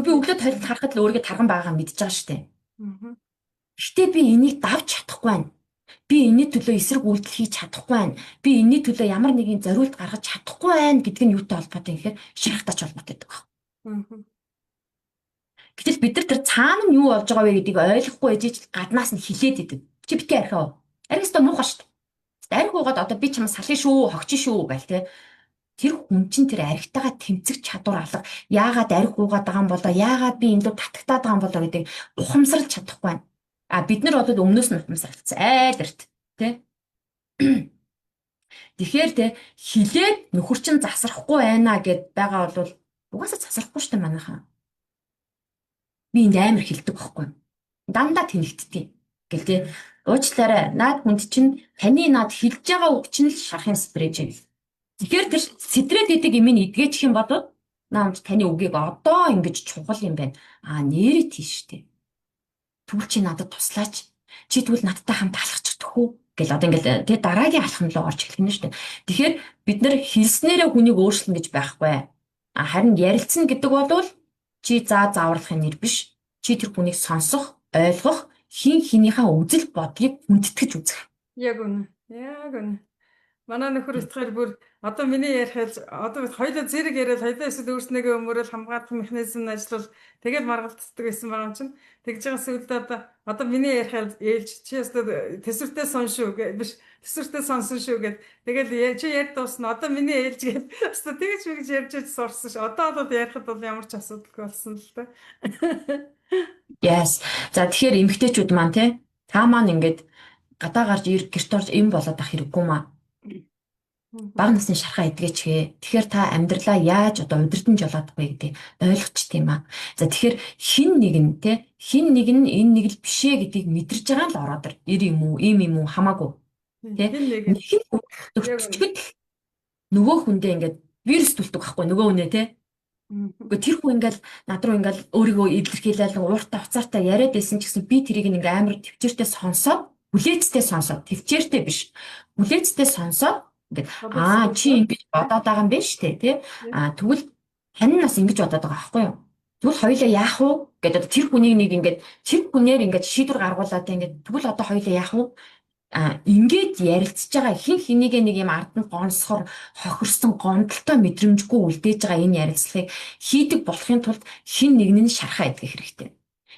Би өглөө толид харахад л өөрийгөө тарган байгаагаа мэдж байгаа штэ. Гэхдээ би энийг давж чадахгүй байна. Би энэний төлөө эсрэг үйлдэл хийж чадахгүй байна. Би энэний төлөө ямар нэгэн зориулт гаргаж чадахгүй байна гэдг нь юутай холбоотой юм гэхээр шарахтаач холбоотой байдаг байна. Гэтэл бид нар тэр цаана нь юу болж байгаа вэ гэдгийг ойлгохгүй ээжиж гаднаас нь хилээд идэв. Чи битгий архиа. Арх өстө муухай шүү дээ. Арх уугаад одоо би чамаа салъя шүү, хогч шүү гээл те. Тэр хүн чинь тэр архитайгаа тэмцэх чадвар алга. Яагаад арх уугаад байгаа юм болоо? Яагаад би энэ рүү татагтаад байгаа юм болоо гэдэг ухамсарлаж чадахгүй байна. А бид нар бол өмнөөс нь ухамсарлцсан. Айл эрт тий. Тэгэхээр те хилээд нөхөр чинь засрахгүй байна гэд байгаа бол угаасаа засрахгүй шүү дээ манайхан. Би энд амар хилдэг байхгүй. Дандаа тэнэгтдэг. Гэл те уучлаарай наад хүнд чинь таны наад хилж байгаа үг чинь л шарахын спрей юм. Тэгэхээр тэр сэтрээд идэг юм эдгээчих юм бол наамж таны үгийг одоо ингэж чухал юм байна. А нэрээ тийш штэ. Тэгвэл чи надад туслаач. Чи тэгвэл надтай хамт алхачих үү? Гэл одоо ингээл тэгээ дараагийн алхам руу орж эхлэх нь шүү дээ. Тэгэхээр бид нар хэлснээрээ хүнийг өөрчилнө гэж байхгүй. А харин ярилцсан гэдэг бол чи заа зааварлахын нэр биш. Чи тэр хүнийг сонсох, ойлгох, хин хинийхээ үзэл бодлыг хүндэтгэж үзэх. Яг үнэ. Яг үнэ. Манай нөхөр битгаар бүр одоо миний ярих одоо бид хоёлоо зэрэг яриад хоёлоо эсвэл өөрснийгөө өмөрөл хамгаалах механизм нь ажиллавал тэгэл маргалддаг байсан байгаа юм чинь тэгж байгаа сүлдээ одоо миний ярих ээлж чи өстө төсвөртэй сон шүү гэ биш төсвөртэй сонсон шүү гэд тэгэл чи ярьд дуусна одоо миний ээлж гэд өстө тэгж мэгж ярьж иж сурсан ш одоо бол ярихад бол ямар ч асуудалгүй болсон л да. Yes. За тэгэхээр эмэгтэйчүүд маань те та маань ингээд гадаа гарч гэрт орж им болоод ах хэрэггүй маа. Бага насны шархаа эдгээч гээ. Тэгэхээр та амьдралаа яаж одоо удирдан жолоодох вэ гэдэг ойлгоч тийм аа. За тэгэхээр хин нэг нь те хин нэг нь энэ нэг л бишээ гэдгийг мэдэрч байгаа л ороод ир. Ир юм уу, ийм юм уу хамаагүй. Тэ Хин нэг нэг нь өгчгöd нөгөө хүндээ ингээд вирус түлдэг байхгүй нөгөө хүнээ те. Үгүй тэр хүн ингээл над руу ингээл өөрийгөө илэрхийлэл ууртай уцаартай яриад байсан ч гэсэн би тэрийг ингээ амар төвчээртэй сонсоод хүлээцтэй сонсоод төвчээртэй биш хүлээцтэй сонсоод ингээд аа чи ингэж бодоод байгаа юм байна шүү дээ тий. Аа тэгвэл тань нас ингэж бодоод байгаа байхгүй юу? Тэгвэл хоёулаа яах вэ гэдэг тэр хүнийг нэг ингээд тэр хүнээр ингээд шийдвэр гаргуулад ингээд тэгвэл одоо хоёулаа яах вэ? А ингээд ярилцж байгаа хин хинийгээ нэг юм ард нь гонсгор хохирсон гомдолтой мэдрэмжгүй үлдээж байгаа энэ ярилцлагыг хийдэг болохын тулд хин нэг нь шархаа идэх хэрэгтэй.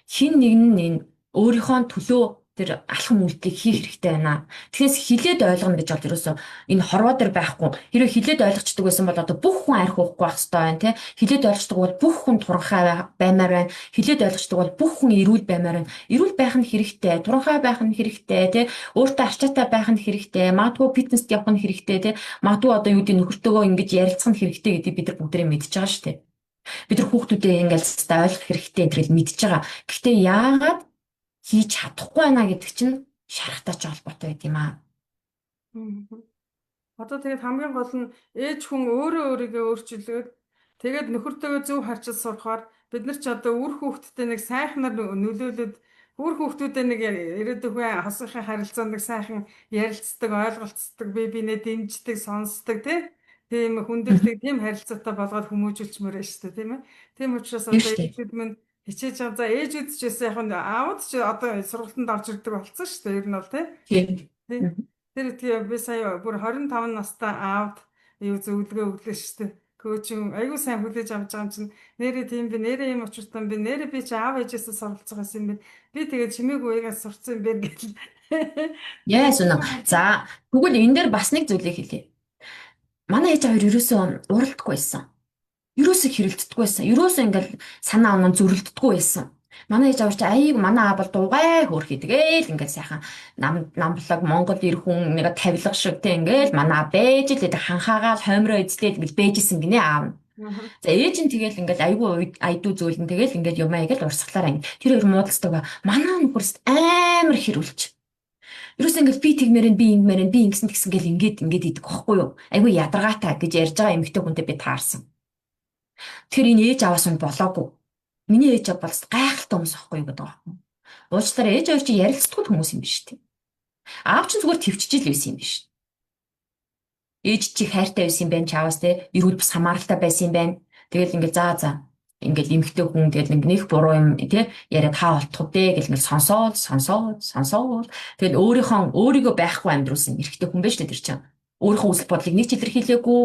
Хин нэг нь энэ өөрийнхөө төлөө тэр алхам үйлдэлийг хийх хэрэгтэй байна. Тэгэхээс хилээд ойлгоно гэж бол ерөөсөө энэ хорвоо дээр байхгүй. Хэрвээ хилээд ойлгочдөг байсан бол одоо бүх хүн арх уухгүй байх хэрэгтэй байна тий. Хилээд ойлгочдөг бол бүх хүн туранхай баймаар байна. Хилээд ойлгочдөг бол бүх хүн эрүүл баймаар байна. Эрүүл байх нь хэрэгтэй, туранхай байх нь хэрэгтэй тий. Өөртөө ачаатай байх нь хэрэгтэй. Магадгүй фитнест явах нь хэрэгтэй тий. Магадгүй одоо юу гэдэг нөхөртөөгөө ингэж ярилцах нь хэрэгтэй гэдгийг бид нар бүгдээрээ мэдж байгаа шүү дээ. Бид нар хүүхдүүдээ ингээл ойлгох хэрэгтэй гэдгийг мэдж байгаа. Гэхдээ яагаад хийж чадахгүй байна гэдэг чинь шарахтай ч холбоотой байд юм аа. Одоо тэгээд хамгийн гол нь ээж хүн өөрөө өөрийгөө өөрчилөөд тэгээд нөхөртөөгөө зөв харьцаж сурахаар бид нар ч одоо үр хүүхдтэй нэг сайхнаар нөлөөлөд үр хүүхдүүдэд нэг ирээдүйн хосынхын харилцаанд нэг сайхан ярилцдаг, ойлголцдог, бие биенээ дэмждэг, сонсдог тийм хүндэлдэг тийм харилцаатай болгоод хүмүүжүүлчмээр байна шүү дээ, тийм ээ. Тийм учраас одоо ээжүүд минь хичээж байгаа. За ээжүүд ч гэсэн яг нь аауд ч одоо сургалтанд орж ирдэг болсон шүү дээ. Ер нь бол тийм. Тэр тийм би сая бүр 25 настай аавд юу зөвлөгөө өглөө шүү дээ. Коучин айгүй сайн хүлээж авч байгаа юм чинь нэрээ тийм би нэрээ юм учиртай би нэрээ би чи аав ээжээсээ суралцах юм бэ. Би тэгээд чимээгүй уягаас сурцсан юм бэ гэл. Яас үнэ. За тэгвэл энэ дээр бас нэг зүйлийг хэлье. Манай ээж хоёр ерөөсөө уралдахгүй байсан. Ерөөсөө хэрэлддэггүй байсан. Ерөөсөө ингээл санаа оноо зөрөлддөггүй байсан. Манай ээж аваар чи аяг манай аа бол дугай хөөрхий тэгэл ингээл сайхан нам намблаг Монгол эр хүн нэг тавилга шиг те ингээл манай аа байж л гэдэг ханхаагаал хоймроо эзлээд ингээл бэжсэн гинэ аав нь. За ээж нь тэгэл ингээл айгүй айдуу зөөлөн тэгэл ингээл юм аяг л урсгалаар ангид. Тэр хоёр муудалцдаг. Манай нөхөрс амар хэрүүлч. Ерөөсөө ингээл би тэгмээр нь би ингэмээр нь би ингэсэн тэгсэн гэл ингээд ингээд идэг байхгүй юу? Айгүй ядаргаатай гэж ярьж байгаа эмэгтэй хүнтэй би таарсан. Тэгэхээр энэ ээж аваас нь болоогүй. Миний ээж аав бол гайхалтай хүмүүс байхгүй юу гэдэг байгаа юм. Уучлаарай ээж хоёр чи ярилцдаггүй хүмүүс юм биш үү? Аав чинь зүгээр төвчжил байсан юм биш. Ээж чи хайртай байсан юм байна чаавас те эрүүл бас хамааралтай байсан юм байна. Тэгэл ингээл заа заа ингээл эмэгтэй хүн тэгэл ингээ нэх буруу юм те яриад хаа болтох вэ гэл ингээл сонсоол сонсоол сонсоол тэгэл өөрийнхөө өөрийгөө байхгүй амьдруулсан эрэгтэй хүн байж тээ тэр чинь өөрийнхөө үзэл бодлыг нэг ч илэрхийлээгүй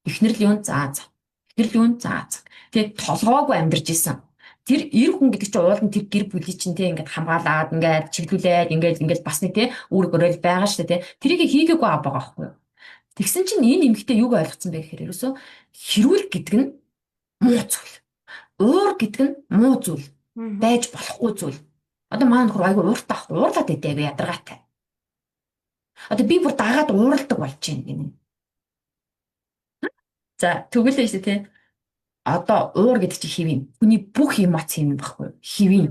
эхнэр л юм заа заа эхнэр л юм заа заа тэгээд толгоогүй амьдарч исэн. Тэр эр хүн гэдэг чинь уулын тэр гэр бүлийг чинь те ингээд хамгаалаад ингээд чиглүүлээд ингээд ингээд бас нэг те үүрэг өрөөл байгаа шүү дээ те тэрийг хийгээгүй аа байгаа байхгүй юу. Тэгсэн чинь энэ эмэгтэй юуг ойлгоцсон бэ гэхээр ерөөсөө хэрүүл гэдэг нь муу зүйл. Уур гэдэг нь муу зүйл. Байж болохгүй зүйл. Одоо манай нөхөр айгүй ууртай ах, уурлаад байдээ айгүй ядаргаатай. Одоо би бүр дагаад ууралдаг болж байна гинэ. За тэгвэл шүү дээ. Одоо уур гэдэг чинь хэв юм. Хүний бүх эмоц юм баггүй юу? Хэв юм.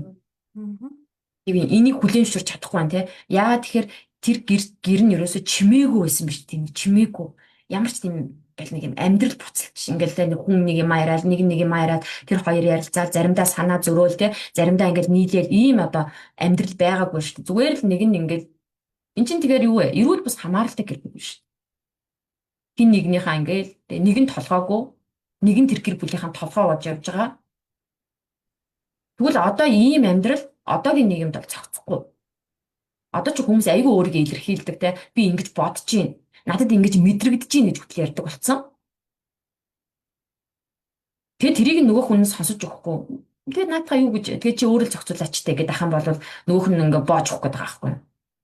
Хэв юм. Энийг хүлээн зөвшөөрч чадахгүй байна те. Яагаад тэгэхээр тэр гэр нь ерөөсөө чимээгүй байсан биш тийм чимээгүй. Ямар ч тийм ингээл нэг юм амьдрал буцалч ингээл нэг хүн нэг юм яриад нэг нэг юм яриад тэр хоёр ярилцаад заримдаа санаа зөрөөл те заримдаа ингээл нийлээл ийм одоо амьдрал байгаагүй шүү дээ. Зүгээр л нэг нь ингээл эн чинь тэгэхээр юу вэ? Эрүүл бус хамааралтай гэр бүл биш. Хин нэгнийхээ ингээл нэг нь толгоогүй нэг нь тэр гэр бүлийнхаа толгой болж явж байгаа. Тэгвэл одоо ийм амьдрал одоогийн нийгэмд бол зохицохгүй. Одоо ч хүмүүс айгүй өөрийгөө илэрхийлдэг те би ингэж бодож чинь надад ингэж мэдрэгдэж чинь гэж хөтөл ярьдаг болсон. Тэгээ тэрийг нөгөө хүн нь сонсож өгөхгүй. Тэгээ наадхаа юу гэж тэгээ чи өөрөө л зохицуулаач те гэдэг ахын бол нөгөөх нь ингээ боож өгөх гээд байгаа байхгүй юу.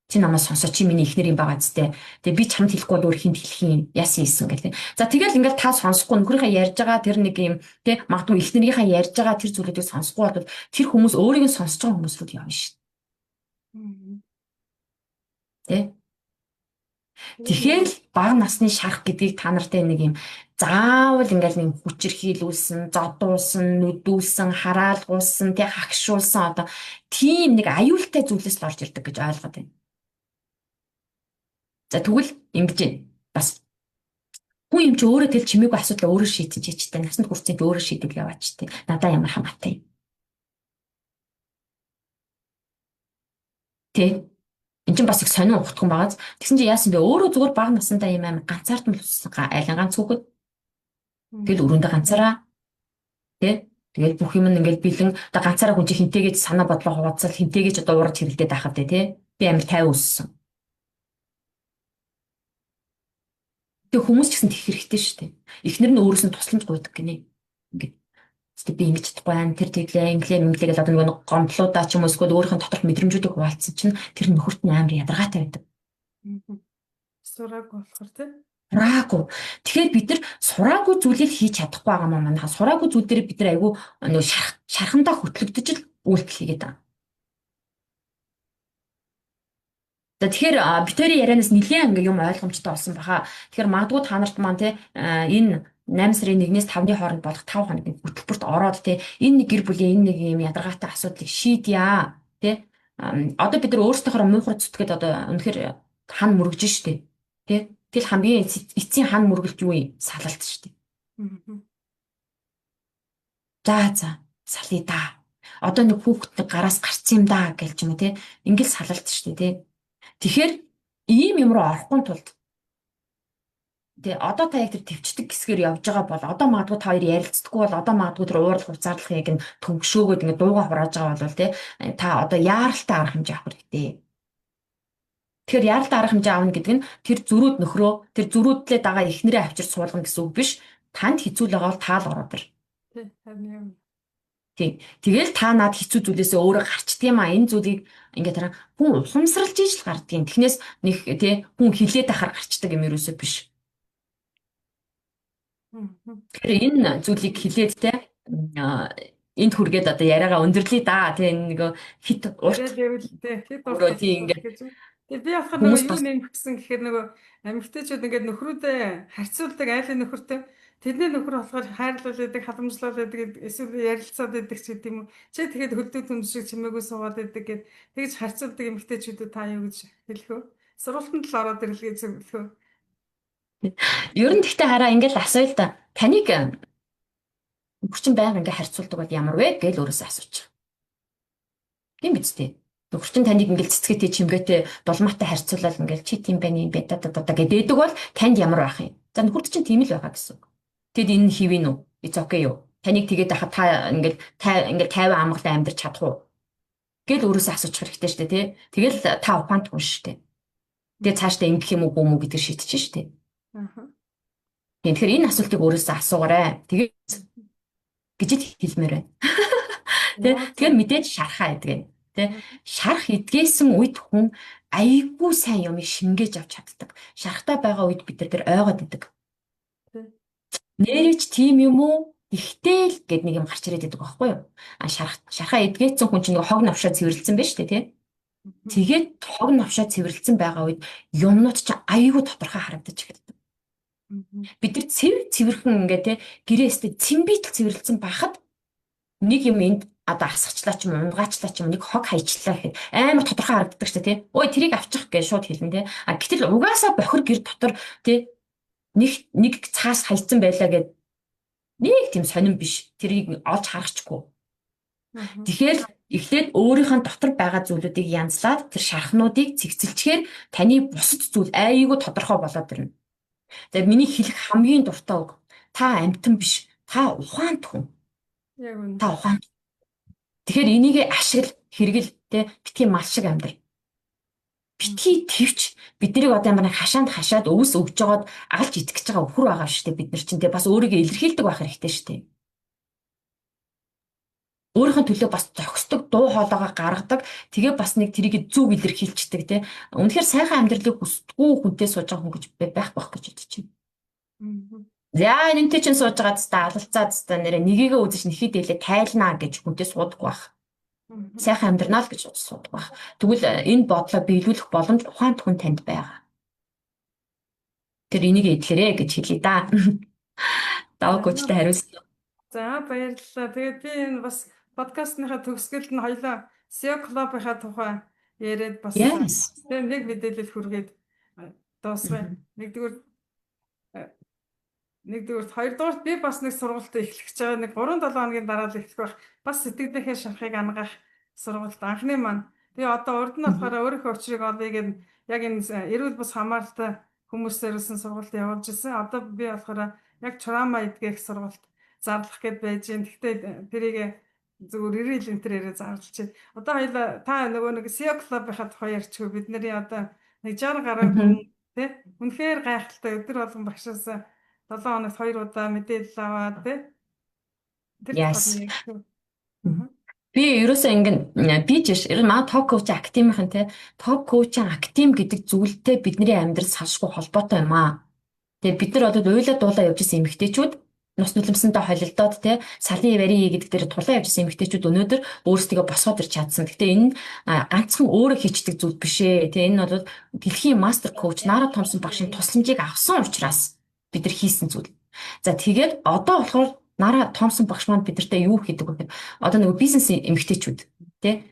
Чи намайг сонсоо чи миний эхнэр юм байгаа зү. Тэгээ би чамд хэлэхгүй бол өөр хинт хэлэх юм. Яасан ийсэн гэх. За тэгэл ингээл та сонсохгүй нөхрийнхээ ярьж байгаа тэр нэг юм тэ магадгүй эхнэрийнхээ ярьж байгаа тэр зүйлүүдийг сонсохгүй бол тэр хүмүүс өөрийг нь сонсож байгаа хүмүүс рүү явна шүү дээ. Тэ? Тэгэхээр л бага насны шарах гэдгийг та нартай нэг юм заавал ингээл нэг хүчирхийлүүлсэн, зодуулсан, нүдүүлсэн, хараалгуулсан, тэ хагшуулсан одоо тийм нэг аюултай зүйлээс л орж ирдэг гэж ойлгоод байна. За тэгвэл ингэж байна. Бас хүн юм чи өөрөө тэл чимээгүй асуудлаа өөрөө шийдсэн чи чтэй насанд хүрсэн чи өөрөө шийдэл яваач тэ. Надаа ямар хамаатай юм. Тэ? Энд чинь бас их сонин ухтхан байгааз. Тэгсэн чинь яасан бэ? Өөрөө зүгээр бага насандаа юм амар ганцаардмал өссөн айлын ганц хүүхэд. Тэгэл өрөөндөө ганцаараа. Тэ? Тэгэл бүх юм ингээл бэлэн одоо ганцаараа хүн чинь хинтэйгээ санаа бодлоо хуваалцал хинтэйгээ ч одоо уурж хэрэлдээд байх вэ тэ? Би амар тайван өссөн. Тэг хүмүүс ч гэсэн тэгэх хэрэгтэй шүү дээ. Эхнэр нь өөрөөс нь тусламж гуйдаг гинэ. Ингээд Гэтэ би ингэж чадахгүй байна. Тэр тэглээ, инглээ, мэнглээ гэж одоо нөгөө нэг гомдлуудаа ч юм уу эсвэл өөрийнх нь доторх мэдрэмжүүдийг хуваалцсан чинь тэр нөхөрт нь амар ядаргаатай байдаг. Сураагүй болохоор тий. Сураагүй. Тэгэхээр бид нар сураагүй зүйлийг хийж чадахгүй байгаа маа манайха. Сураагүй зүйл дээр бид нар айгүй нөгөө шархандаа хөтлөгдөж л үйлдэл хийгээд байгаа. За тэгэхээр бид хоёрын ярианаас нэлээд ингээ юм ойлгомжтой болсон баха. Тэгэхээр магадгүй та нарт маань те энэ 8 сарын 1-ээс 5-ны хооронд болох 5 хоногийн хөтөлбөрт ороод те энэ нэг гэр бүлийн энэ нэг юм ядаргаатай асуудлыг шийдье те. Одоо бид нар өөрсдийнхөө муухай зүтгээд одоо үнэхээр хан мөргөж штэ те. Тэгэл хамгийн эцсийн хан мөргөлт юу юм? Салалт штэ. За за салъя да. Одоо нэг хүүхэд нэг гараас гарцсан юм да гэж юм те. Ингээл салалт штэ те. Тэгэхээр ийм юм руу орохгүй тулд Тэ одоо та яг тэр төвчдөг хэсгээр явж байгаа бол одоо магадгүй та хоёр ярилцдаггүй бол одоо магадгүй тэр уурлах уцаарлахыг нь төвшөөгөөд ингээд дууга хурааж байгаа бол тэ та одоо яаралтай арга хэмжээ авах хэрэгтэй. Тэгэхээр яаралтай арга хэмжээ авна гэдэг нь тэр зөрүүд нөхрөө тэр зөрүүдлээ дагаа эхнэрээ авчир суулгана гэсэн үг биш. Танд хэцүү л байгаа бол та л ороод ир. Тий, харин юм. Тийм. Тэгэл та над хэцүү зүйлээсээ өөрөө гарчдаг юм а. Энэ зүйлийг ингээд тараа хүн ухамсарлаж иж л гардгийг. Тэгнээс нэг тий хүн хилээд ахаар гарчдаг юм ерөөсөө биш. Тэгэхээр энэ зүйлийг хилээд те энд хүргээд одоо яриагаа өндөрлөе да. Тэ энэ нөгөө хит урт хит урт тийм ингээд Тэгээ би болохоор нөгөө юу нэмэх гэсэн гэхээр нөгөө эмэгтэйчүүд ингээд нөхрүүдээ харьцуулдаг айлын нөхөртэй тэдний нөхөр болохоор хайрлал байдаг, халамжлал байдаг, эсвэл ярилцаад байдаг ч гэдэг юм уу. Чи тэгэхэд хөлдөө төмс шиг чимээгүй суугаад байдаг гэд тэгж харьцуулдаг эмэгтэйчүүдэд та юу гэж хэлэх вэ? Сургалтанд л ороод ирэл гэж хэлэх үү? Ер нь тэгтээ хараа ингээл асууя л да. Таныг нөхөр чинь байнга ингээ харьцуулдаг бол ямар вэ гэж өөрөөсөө асуучих. Тийм биз дээ. Нөхөр чинь таныг ингээл цэцгээтэй чимгээтэй дулмаатай харьцуулаад ингээл чи тийм байна юм бэ да да да гэдэг бол танд ямар байх юм? За нөхөрт чинь тийм л байгаа гэсэн үг. Тэгэд энэ хэвэн үү? It's okay юу? Таныг тэгээд байхад та ингээл та ингээл тайван амгалан амьдарч чадах уу? Гэл өөрөөсөө асуучих хэрэгтэй шүү дээ, тий? Тэгэл та ухаант хүн шүү дээ. Тэгээ цаашдаа ингэх юм уу гүм үү гэдгийг шийдчихэж шүү дээ. Тийм, тэгэхээр энэ асуултыг өөрөөсөө асуугаарай. Тэгээд гэж хэлмээр байна. Тэ тэгэхээр мэдээж шархаа гэдэг юм. Тэ, шарх эдгээсэн үед хүн айгүй сайн юмыг шингээж авч чаддаг. Шархтай байгаа үед бид нар тэр ойгоод идэг. Нээрээ ч тийм юм уу? Гэхдээ л гэд нэг юм гарч ирээд байдаг байхгүй юу? А шархаа эдгээсэн хүн чинь нэг хог навшаа цэвэрлсэн байж тээ, тий? Тэгээд хог навшаа цэвэрлсэн байгаа үед юмнууд чинь айгүй тодорхой харагдаж эхэлдэг. Бид нар цэвэрхэн ингээ те гэрээстэй цэмбитл цэвэрлсэн байхад нэг юм энд одоо асгачлаа ч юм уу, унгаачлаа ч юм, нэг хог хайчлаа гэхэд амар тодорхой харагддаг шүү дээ, тий. Ой, тэрийг авчих гэж шууд хэлнэ, тий. А гэтэл угаасаа бохир гэр дотор, тий, нэг цаас хайцсан байлаа гэд нэг тийм сонин биш. Тэрийг олж харахчгүй. Тэгэхээр эхлээд өөрийнх нь дотор байгаа зүйлүүдийг янзлаад тэр шархнуудыг цэгцэлчээр таны бусад зүйл айгүй тодорхой болоод ирнэ. Тэгээ миний хэлэх хамгийн дуртай үг: та амьтан биш, та ухаант хүн. Яг үнэ. Та ухаант. Тэгэхээр энийг ашигла, хэрэгэл, тэ, битгий мал шиг амьдр. Битгий твч. Бид нарыг одоо ямар нэг хашаанд хашаад өвс өгж жагаад алж идэх гэж байгаа өхөр байгаа шүү дээ бид нар чинь, тэ, бас өөрийгөө илэрхийлдэг байх хэрэгтэй шүү дээ. Өөрийнхөө төлөө бас зохисдог дуу хоолойгоо гаргадаг. Тэгээ бас нэг тэрийг зөв илэрхийлчихдэг, те. Үнэхээр сайхан амьдралыг хүсдэггүй хүнтэй сууж байгаа хүн гэж байх байх гэж бодож байна. За, энэнтэй чинь сууж байгаа зү алалцаа зү нэрэ нэгийгээ үзэж нэхий дээлээ тайлнаа гэж хүнтэй суудаггүй байх. Сайхан амьдрнаа л гэж суудаг байх. Тэгвэл энэ бодлоо биелүүлэх боломж ухаант хүн танд байгаа. Тэр энийг эдлэрээ гэж хэлье да. Даваа coach тай хариулсан. За, баярлалаа. Тэгээд би энэ бас подкастныхаа төгсгөлд нь хоёлаа SEO Club-ийнхаа тухай яриад бас тийм нэг мэдээлэл хүргээд дуусгая. Нэгдүгээр, хоёрдугаар, би бас нэг сургалт эхлэх гэж байгаа. Нэг 3 7 хоногийн дараа л эхлэх байх. Бас сэтгэлийнхээ шархыг анагаах сургалт анхны маань. Тэгээ одоо урд нь болохоор өөрийнхөө учрыг олъё гэдэг яг энэ эрүүл бус хамааралтай хүмүүст зориулсан сургалт явуулж ирсэн. Одоо би болохоор яг trauma эдгэх сургалт зарлах гээд байж байна. Гэхдээ тэрийг зүгээр ирэл энэ тэрээрээ зарлж байна. Одоо хоёлаа та нөгөө нэг SEO Club-ийнхаа тухай ярьчихв. Бид нарын одоо нэг 60 гаруй хүн, тий, үнэхээр гайхалтай өдөр болгон багшаас 7 хоногт 2 удаа мэдээлэл аваад, тий. Тэр тухай. Би ерөөсөө ингэн би ч ер нь манай Top Coach Academy-ийн, те, Top Coach Academy гэдэг зүйлтэй бидний амьдрал салшгүй холбоотой юм аа. Тэгээ бид нар одоо уйлаа дуулаа явж исэн эмэгтэйчүүд, нус нулимсандаа холилдоод, те, салын вари гэдэг дээр тулаа явж исэн эмэгтэйчүүд өнөөдөр өөрсдийгөө босгоод ирч чадсан. Гэхдээ энэ ганцхан өөрөө хийчдэг зүйл биш ээ. Тэ, энэ бол дэлхийн master coach Нара Томсон багшийн тусламжийг авсан учраас бид нар хийсэн зүйл. За, тэгээд одоо болохоор Нара Томсон багш маань бидэртээ юу хийдэг вэ гэхээр одоо нөгөө бизнес эмэгтэйчүүд, тий,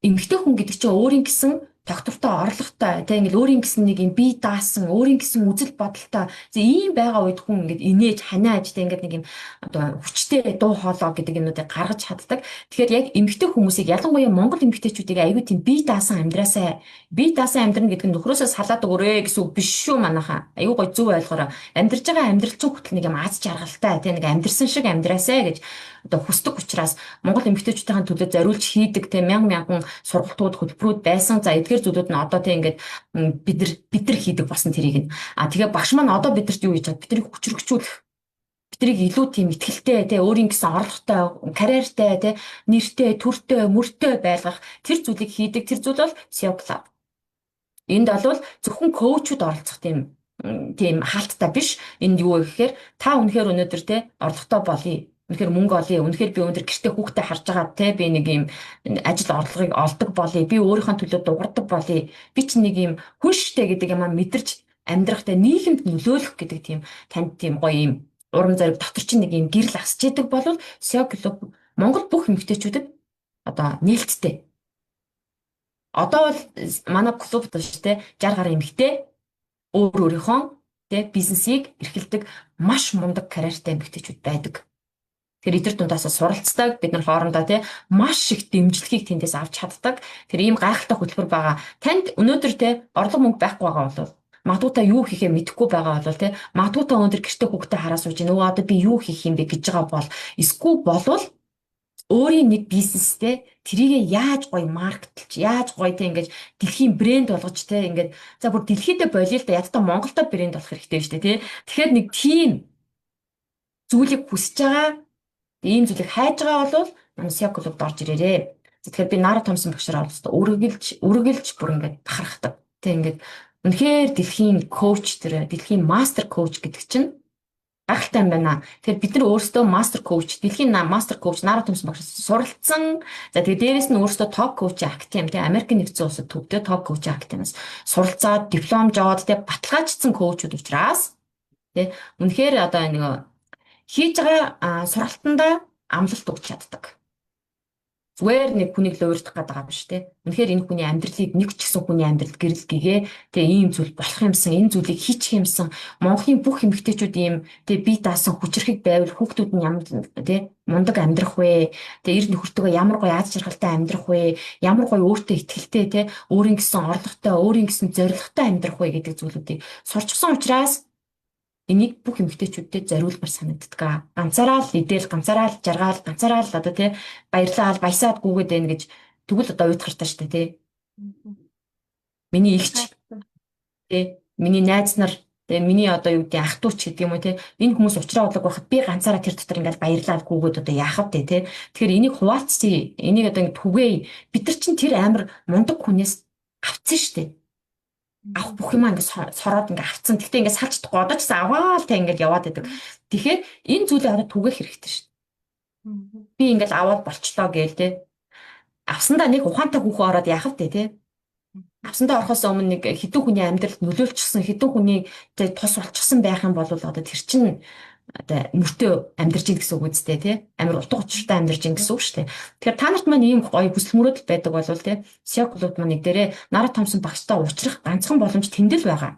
эмэгтэй хүн гэдэг чинь өөрийн гэсэн тогтвортой орлоготой, тийм, ингээл өөрийн гэсэн нэг юм бие даасан, өөрийн гэсэн үзэл бодолтой ийм байгаа үед хүн ингээд инээж ханиаж, тийм, ингээд нэг юм одоо хүчтэй дуу хоолой гэдэг юмнуудыг гаргаж чаддаг. Тэгэхээр яг эмэгтэй хүмүүсийг, ялангуяа Монгол эмэгтэйчүүдийг аягүй тийм бие даасан амьдраасай. Бие даасан амьдрна гэдэг нь нөхрөөсөө салаад өгөөрэй гэсэн үг биш шүү, манайхаа. Аягүй гоё зөв ойлгоорой. Амьдарч байгаа амьдрал чинь хүртэл нэг юм аз жаргалтай, тийм, нэг амьдарсан шиг амьдраасай гэж одоо хүсдэг учраас Монгол эмэгтэйчүүдийн төлөө зориулж хийдэг, тийм, мянга мянган сургалтууд, хөтөлбөрүүд байсан. За, эдгээр зүйлүүд нь одоо, тийм, ингээд бид нар хийдэг болсон тэрийг нь. А тэгээ багш маань одоо бидэрт юу хийж байгаа? Биднийг хүчрхэгжүүлэх, биднийг илүү тийм итгэлтэй, тэ, өөрийн гэсэн орлоготой, карьертай, тэ, нэртэй, төртэй, мөртэй байлгах тэр зүйлийг хийдэг. Тэр зүйл бол SEO Club. Энд бол зөвхөн coach ууд оролцох тийм хаалттай биш. Энд юу вэ гэхээр та үнэхээр өнөөдөр, те, орлоготой болъё. Үнэхээр мөнгө олъё. Үнэхээр би өнөөдөр гэртээ хүүхдээ харж байгаа, те, би нэг юм ажил орлогыг олдог болъё. Би өөрийнхөө төлөө дугардаг болъё. Би чинь нэг юм хүн штэ гэдэг юм а мэдэрч амьдрахтай нийгэмд нөлөөлөх гэдэг тийм танд тийм гоё юм урам зориг, дотор чинь нэг юм гэрэл асч идэг бол SEO Club Монгол бүх эмэгтэйчүүдэд одоо нээлттэй. Одоо бол манай клуб шүү дээ, 60 гаруй эмэгтэй өөр өөрийнхөө, тэ, бизнесийг эрхэлдэг маш мундаг карьертай эмэгтэйчүүд байдаг. Тэгэхээр эдгээр дундаас суралцдаг, бид нар хоорондоо, тий, маш их дэмжлэгийг тэндээс авч чаддаг. Тэр ийм гайхалтай хөтөлбөр байгаа. Танд өнөөдөр, тий, орлого мөнгө байхгүй байгаа бол, магадгүй та юу хийхээ мэдэхгүй байгаа бол, тий, магадгүй та өнөөдөр гэртээ хүүхдээ хараа сууж, нөгөө одоо би юу хийх юм бэ гэж байгаа бол, эсвэл болвол өөрийн нэг бизнестэй тэрийгэ яаж гоё market лж, яаж гоё, те, ингэж дэлхийн брэнд болгож, те, ингээд за бүр дэлхийдээ болио л да, ядтаа Монголдо брэнд болох хэрэгтэй шүү дээ, те. Тэгэхээр нэг тийм зүйлийг хүсэж байгаа, ийм зүйлийг хайж байгаа бол манай SEO клубд орж ирээрээ. Тэгэхээр би Нара Томсон багшаар оролцсон үргэлж үргэлж бүр ингээд бахархдаг. Тэг ингээд үнэхээр дэлхийн coach, тэр дэлхийн master coach гэдэг чинь гайхалтай юм байна. Тэгэхээр бид нар өөрсдөө master coach, дэлхийн master coach Нара Томсон багш суралцсан. За, тэгээ дээрэс нь өөрсдөө Top Coach Academy, тэгээ Америкийн Нэгдсэн Улсад төвдөө Top Coach Academy-аас суралцаад, диплом жоод, тэгээ баталгаажсан coach ууд учраас тэгээ үнэхээр одоо нэг хийж байгаа сургалтандаа амлалт өгч чаддаг. Зүгээр нэг хүнийг луурдах гэдэг байгаа биш, те. Үнэхээр энэ хүний амьдралыг, нэг ч гэсэн хүний амьдралд гэрэл гэгээ тэгээ ийм зүйл болох юмсан, энэ зүйлийг хийчих юмсан, Монголын бүх эмэгтэйчүүд ийм тэгээ бие даасан хүчирхэг байвал хүүхдүүд нь ямар те мундаг амьдрах вэ? Тэгээ эр нөхөртөөгөө ямар гоё аз жаргалтай амьдрах вэ? Ямар гоё өөртөө итгэлтэй, те, өөрийн гэсэн орлоготой, өөрийн гэсэн зорилготой амьдрах вэ гэдэг зүйлүүдийг сурчсан учраас энийг бүх эмэгтэйчүүдэд зориулмаар санагддаг. Ганцаараа л идэл, ганцаараа л жаргаал, ганцаараа л одоо тий баярлал, баясаад гүгээд байна гэж тэгвэл одоо уйтгартай штэ, тий. Миний эгч тий, миний найз нар тий, миний одоо юу гэдэг ах дүү ч гэдэг юм уу, тий, энэ хүмүүс уучраа удлаг байхад би ганцаараа тэр дотор ингээд баярлаад гүгээд одоо яах вэ, тий. Тэгэхээр энийг хуваалцъя, энийг одоо ингээд түгээе. Бид нар чинь тэр амар мундаг хүнээс авцсан штэ, авах бүх юмаа ингээд сороод ингээд авцсан. Гэхдээ ингээд салж чадахгүй, одоо ч гэсэн аваал та ингээд яваад байдаг. Тэгэхээр энэ зүйлийг одоо түгээх хэрэгтэй шүү дээ. Би ингээд аваад болчлоо гээл те. Авсандаа нэг ухаантай хүүхэн ороод яах вэ, те? Авсандаа орохоос өмнө нэг хэдэн хүний амьдралд нөлөөлчихсөн, хэдэн хүний тус болчихсон байх юм бол одоо тэр чинь одоо мөртөө амьдарч ийн гэсэн үг үстэй, тий, амар утга учиртай амьдарч ийн гэсэн үг шүү дээ. Тэгэхээр та нарт маань ийм гоё хүсэл мөрөөдөл байдаг бол, тий, SEO клуб маань нэг дээрээ Нара Томсон багштай уулзрах ганцхан боломж тэндэл байгаа.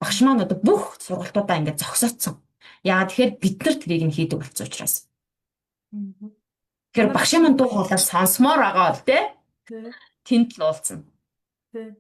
Багш маань одоо бүх сургалтуудаа ингээд зогсоодсон. Яагаад тэгэхээр бид нар тэрийг нь хийдэг болсон учраас. Тэгэхээр багшийн маань дуу хоолой сонсомоор байгаа бол, тий, тэнд л уулзна. Тий.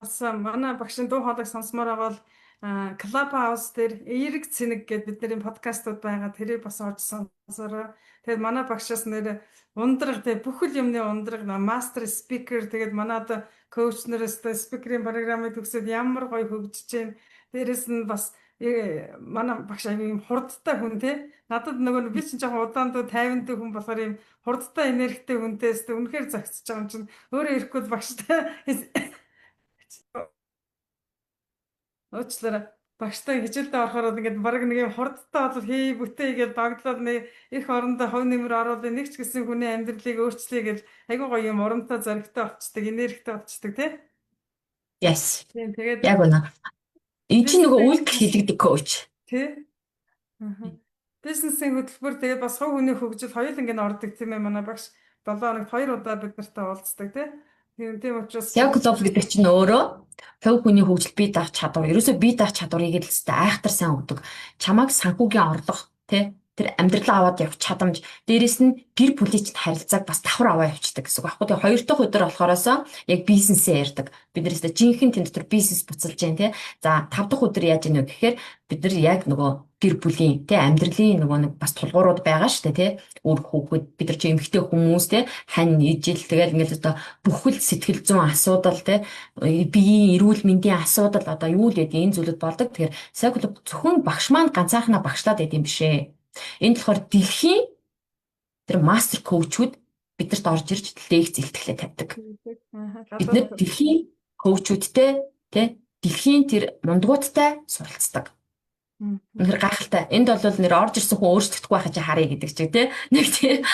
Бас манай багшийн дуу хоолойг сонсомоор байгаа бол Clubhouse дээр Эерэг цэнэг гэдэг бидний подкастууд байгаа. Тэрийг бас орж сонсороо. Тэгээд манай багшаас нэр ундраг, тэгээд бүхэл юмны ундраг, master speaker, тэгээд манай одоо coach нараас speaker ийн програмыг төгсөөд ямар гоё хөгжиж байна. Дээрэс нь бас манай багш аягүй юм хурдтай хүн, те. Надад нөгөө би чинь жоохон удаан дуу 50 дүү хүн болохоор юм хурдтай энергитэй хүнтэй өстө үнэхээр зохицож байгаа юм чинь өөрөө ирэхгүй багштай уучлаарай. Багштай хичээлдээ орохоор ингээд баг нэг юм хурдтай бол хий бүтээ гэж догдлоод нэг их орондоо хувь нэмэр оруулах, нэг ч гэсэн хүний амьдралыг өөрчлөе гэж айгүй гоё юм урамтай, зоригтой болчдөг, энергитэй болчдөг, тий. Yes. Тийм, тэгээд Яг үнэ. Энэ чинь нөгөө үйлдэл хийлэгдэг coach. Тий. Аа. Бизнесийн хөтөлбөр, тэгээд бас хувь хүний хөгжил хоёуланг нь ордог, тийм ээ, манай багш 7 хоногт 2 удаа бид нартай уулздаг, тий. Тийм учраас Яг клуб гэдэг чинь өөрөө хувь хүний хөгжил, бие даах чадвар. Ерөөсөө бие даах чадварыг л өстой айхтар сайн өгдөг. Чамайг санхүүгийн орлого, тий, тэр амьдралаа аваад явах чадамж, дээрэс нь гэр бүлийн чинь харилцааг бас давхар аваа явчихдаг гэсэн үг байхгүй. Тэгээ хоёр дахь өдөр болохороос яг бизнесээ ярьдаг. Бид нараас жинхэнэ тэн дотор бизнес буцалж जैन, тий. За, тав дахь өдөр яаж ийнэ вэ гэхээр бид нар яг нөгөө гэр бүлийн, тий, амьдралын нөгөө нэг бас тулгуурууд байгаа шүү дээ, тий. Үр хүүхэд, бид нар чи эмэгтэй хүмүүс, тий, хань ижил, тэгэл ингээл одоо бүхэл сэтгэл зүйн асуудал, тий, биеийн эрүүл мэндийн асуудал, одоо юу л гэдэг энэ зүйлүүд болдог. Тэгэхээр Psycho зөвхөн багш маань ганцаархнаа багшлаад байд юм биш ээ. Энд болохоор дэлхийн тэр master coach үүд биднэрт орж ирж лекц илтгэлээ тавьдаг. Бид нэр дэлхийн coach үүдтэй, тий, дэлхийн тэр мундгуудтай суралцдаг. Үнэхээр гайхалтай. Энд бол нэр орж ирсэн хүн өөрчлөгдөхгүй байхаж харъя гэдэг чиг, тий. Нэг тий.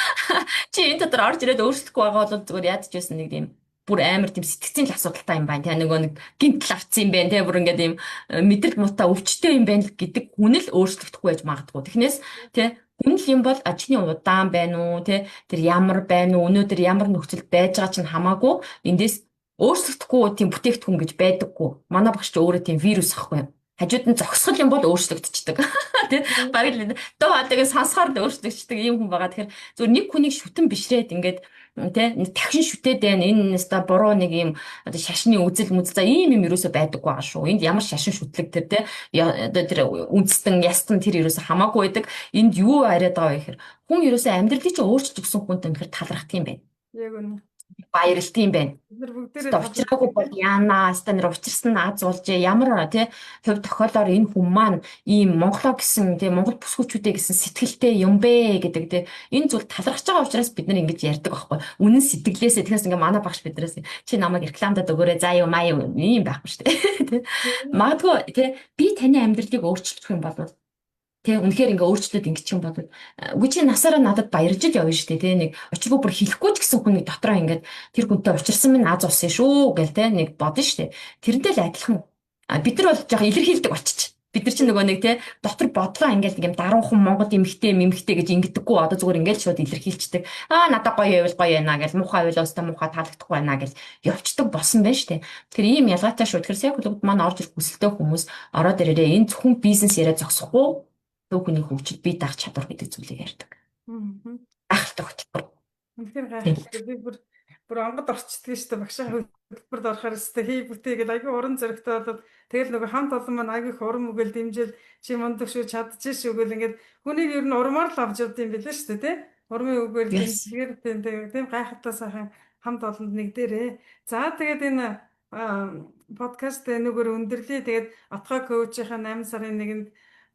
Чи энэ дотор орж ирээд өөрчлөхгүй байгаа бол зүгээр ядч байсан нэг тийм бүр амар тийм сэтгцийн л асуудалтай юм байна. Тэ нөгөө нэг гинтл авцсан юм байна. Тэ бүр ингээд юм мэдрэл муутай өвчтэй юм байна гэдэг хүн л өөрчлөгдөхгүй байж магадгүй. Тэгнээс, тэ, хүн л юм бол чиний удаан байна уу, тэ, тэр ямар байна уу, өнөөдөр ямар нөхцөл байж байгаа чинь хамаагүй эндээс өөрчлөгдөхгүй тийм бүтээгдэхүүн гэж байдаггүй. Манай багш ч өөрөө тийм вирус ахгүй юу? Хажууд нь зогсгол юм бол өөрчлөгдчихдөг. Тэ, бараг л дуу хоолойг сонсохоор л өөрчлөгдчихдөг ийм хүн байгаа. Тэгэхээр зөв нэг хүнийг шүтэн бишрээд ингээд, тэ, тахин шүтээд байна. Энэ нэста буруу нэг юм одоо шашны үзэл мүзэл, за, ийм юм ерөөсөө байдаггүй байгаа шүү. Энд ямар шашин шүтлэг тэр, тэ, одоо тэр үндэстэн ястан тэр ерөөсөө хамаагүй байдаг. Энд юу яриад байгаа вэ гэхээр хүн ерөөсөө амьдралыг чинь өөрчилж өгсөн хүнтэй үнэхээр талархдаг юм байна. Яг үнэ. Баярлалт юм байна. Бид нар бүгдээрээ Өстой учраагүй бол яанаа, өстой нэр учирсан нь аз болж ямар тий хувь тохиолоор энэ хүн маань ийм Монголоо гэсэн тий Монгол бүсгүүчүүдээ гэсэн сэтгэлтэй юм бэ гэдэг тий энэ зүйл талархаж байгаа учраас бид нар ингэж ярьдаг байхгүй. Үнэн сэтгэлээсээ тэгэхээр ингээ манай багш биднээс чи намайг рекламдад өгөөрэй за юу маа юу ийм байхгүй шүү дээ. Тий. Магадгүй тий би таны амьдралыг өөрчлөх юм бол Тэ үнэхээр ингээ өөрчлөлт ингэчих юм бол үгүй чи насаараа надад баярлж л явна шүү дээ тэ нэг учиргүй бүр хэлэхгүй ч гэсэн хүн нэг дотроо ингээд тэр хүнтэй учирсан минь аз усан шүү гэл тэ нэг бодно шүү дээ. Тэрнтэй л адилхан. А бид нар бол жоох илэрхийлдэг болчих. Бид нар чинь нөгөө нэг тэ дотор бодлоо ингээд нэг юм даруухан Монгол эмхтэй мэмхтэй гэж ингэдэггүй одоо зүгээр ингээд шууд илэрхийлчдэг. Аа надад гоё байвал гоё байна гэл муухай байвал өстө муухай таалагдахгүй байна гэл явцдаг болсон байна шүү дээ. Тэгэхээр ийм ялгаатай шүү. Тэгэхээр сая клубд маань орж ирэх хүсэлтэй хүмүүс ороод ирээрээ энэ зөвхөн бизнес яриа зогсохгүй зөв хүний хөгжил бие даах чадвар гэдэг зүйлийг ярьдаг. Гайхалтай хөтөлбөр. Үнэхээр гайхалтай. Би бүр бүр онгод орчдөг шүү дээ. Багшаа хөтөлбөрт орохоор өстэй хий бүтээ гэл айгүй уран зоригтой болоод тэгэл нөгөө хамт олон маань айгүй их урам өгөөл дэмжээл чи мундаг шүү чадчих шүү гэл ингээд хүнийг ер нь урмаар л авч явд юм билээ шүү дээ тий. Урмын үгээр дэмжлэгээр тийм тийм гайхалтай сайхан хамт олонд нэг дээрээ. За тэгээд энэ подкаст энүүгээр өндөрлөе. Тэгээд Отгой коучийн 8 сарын 1-нд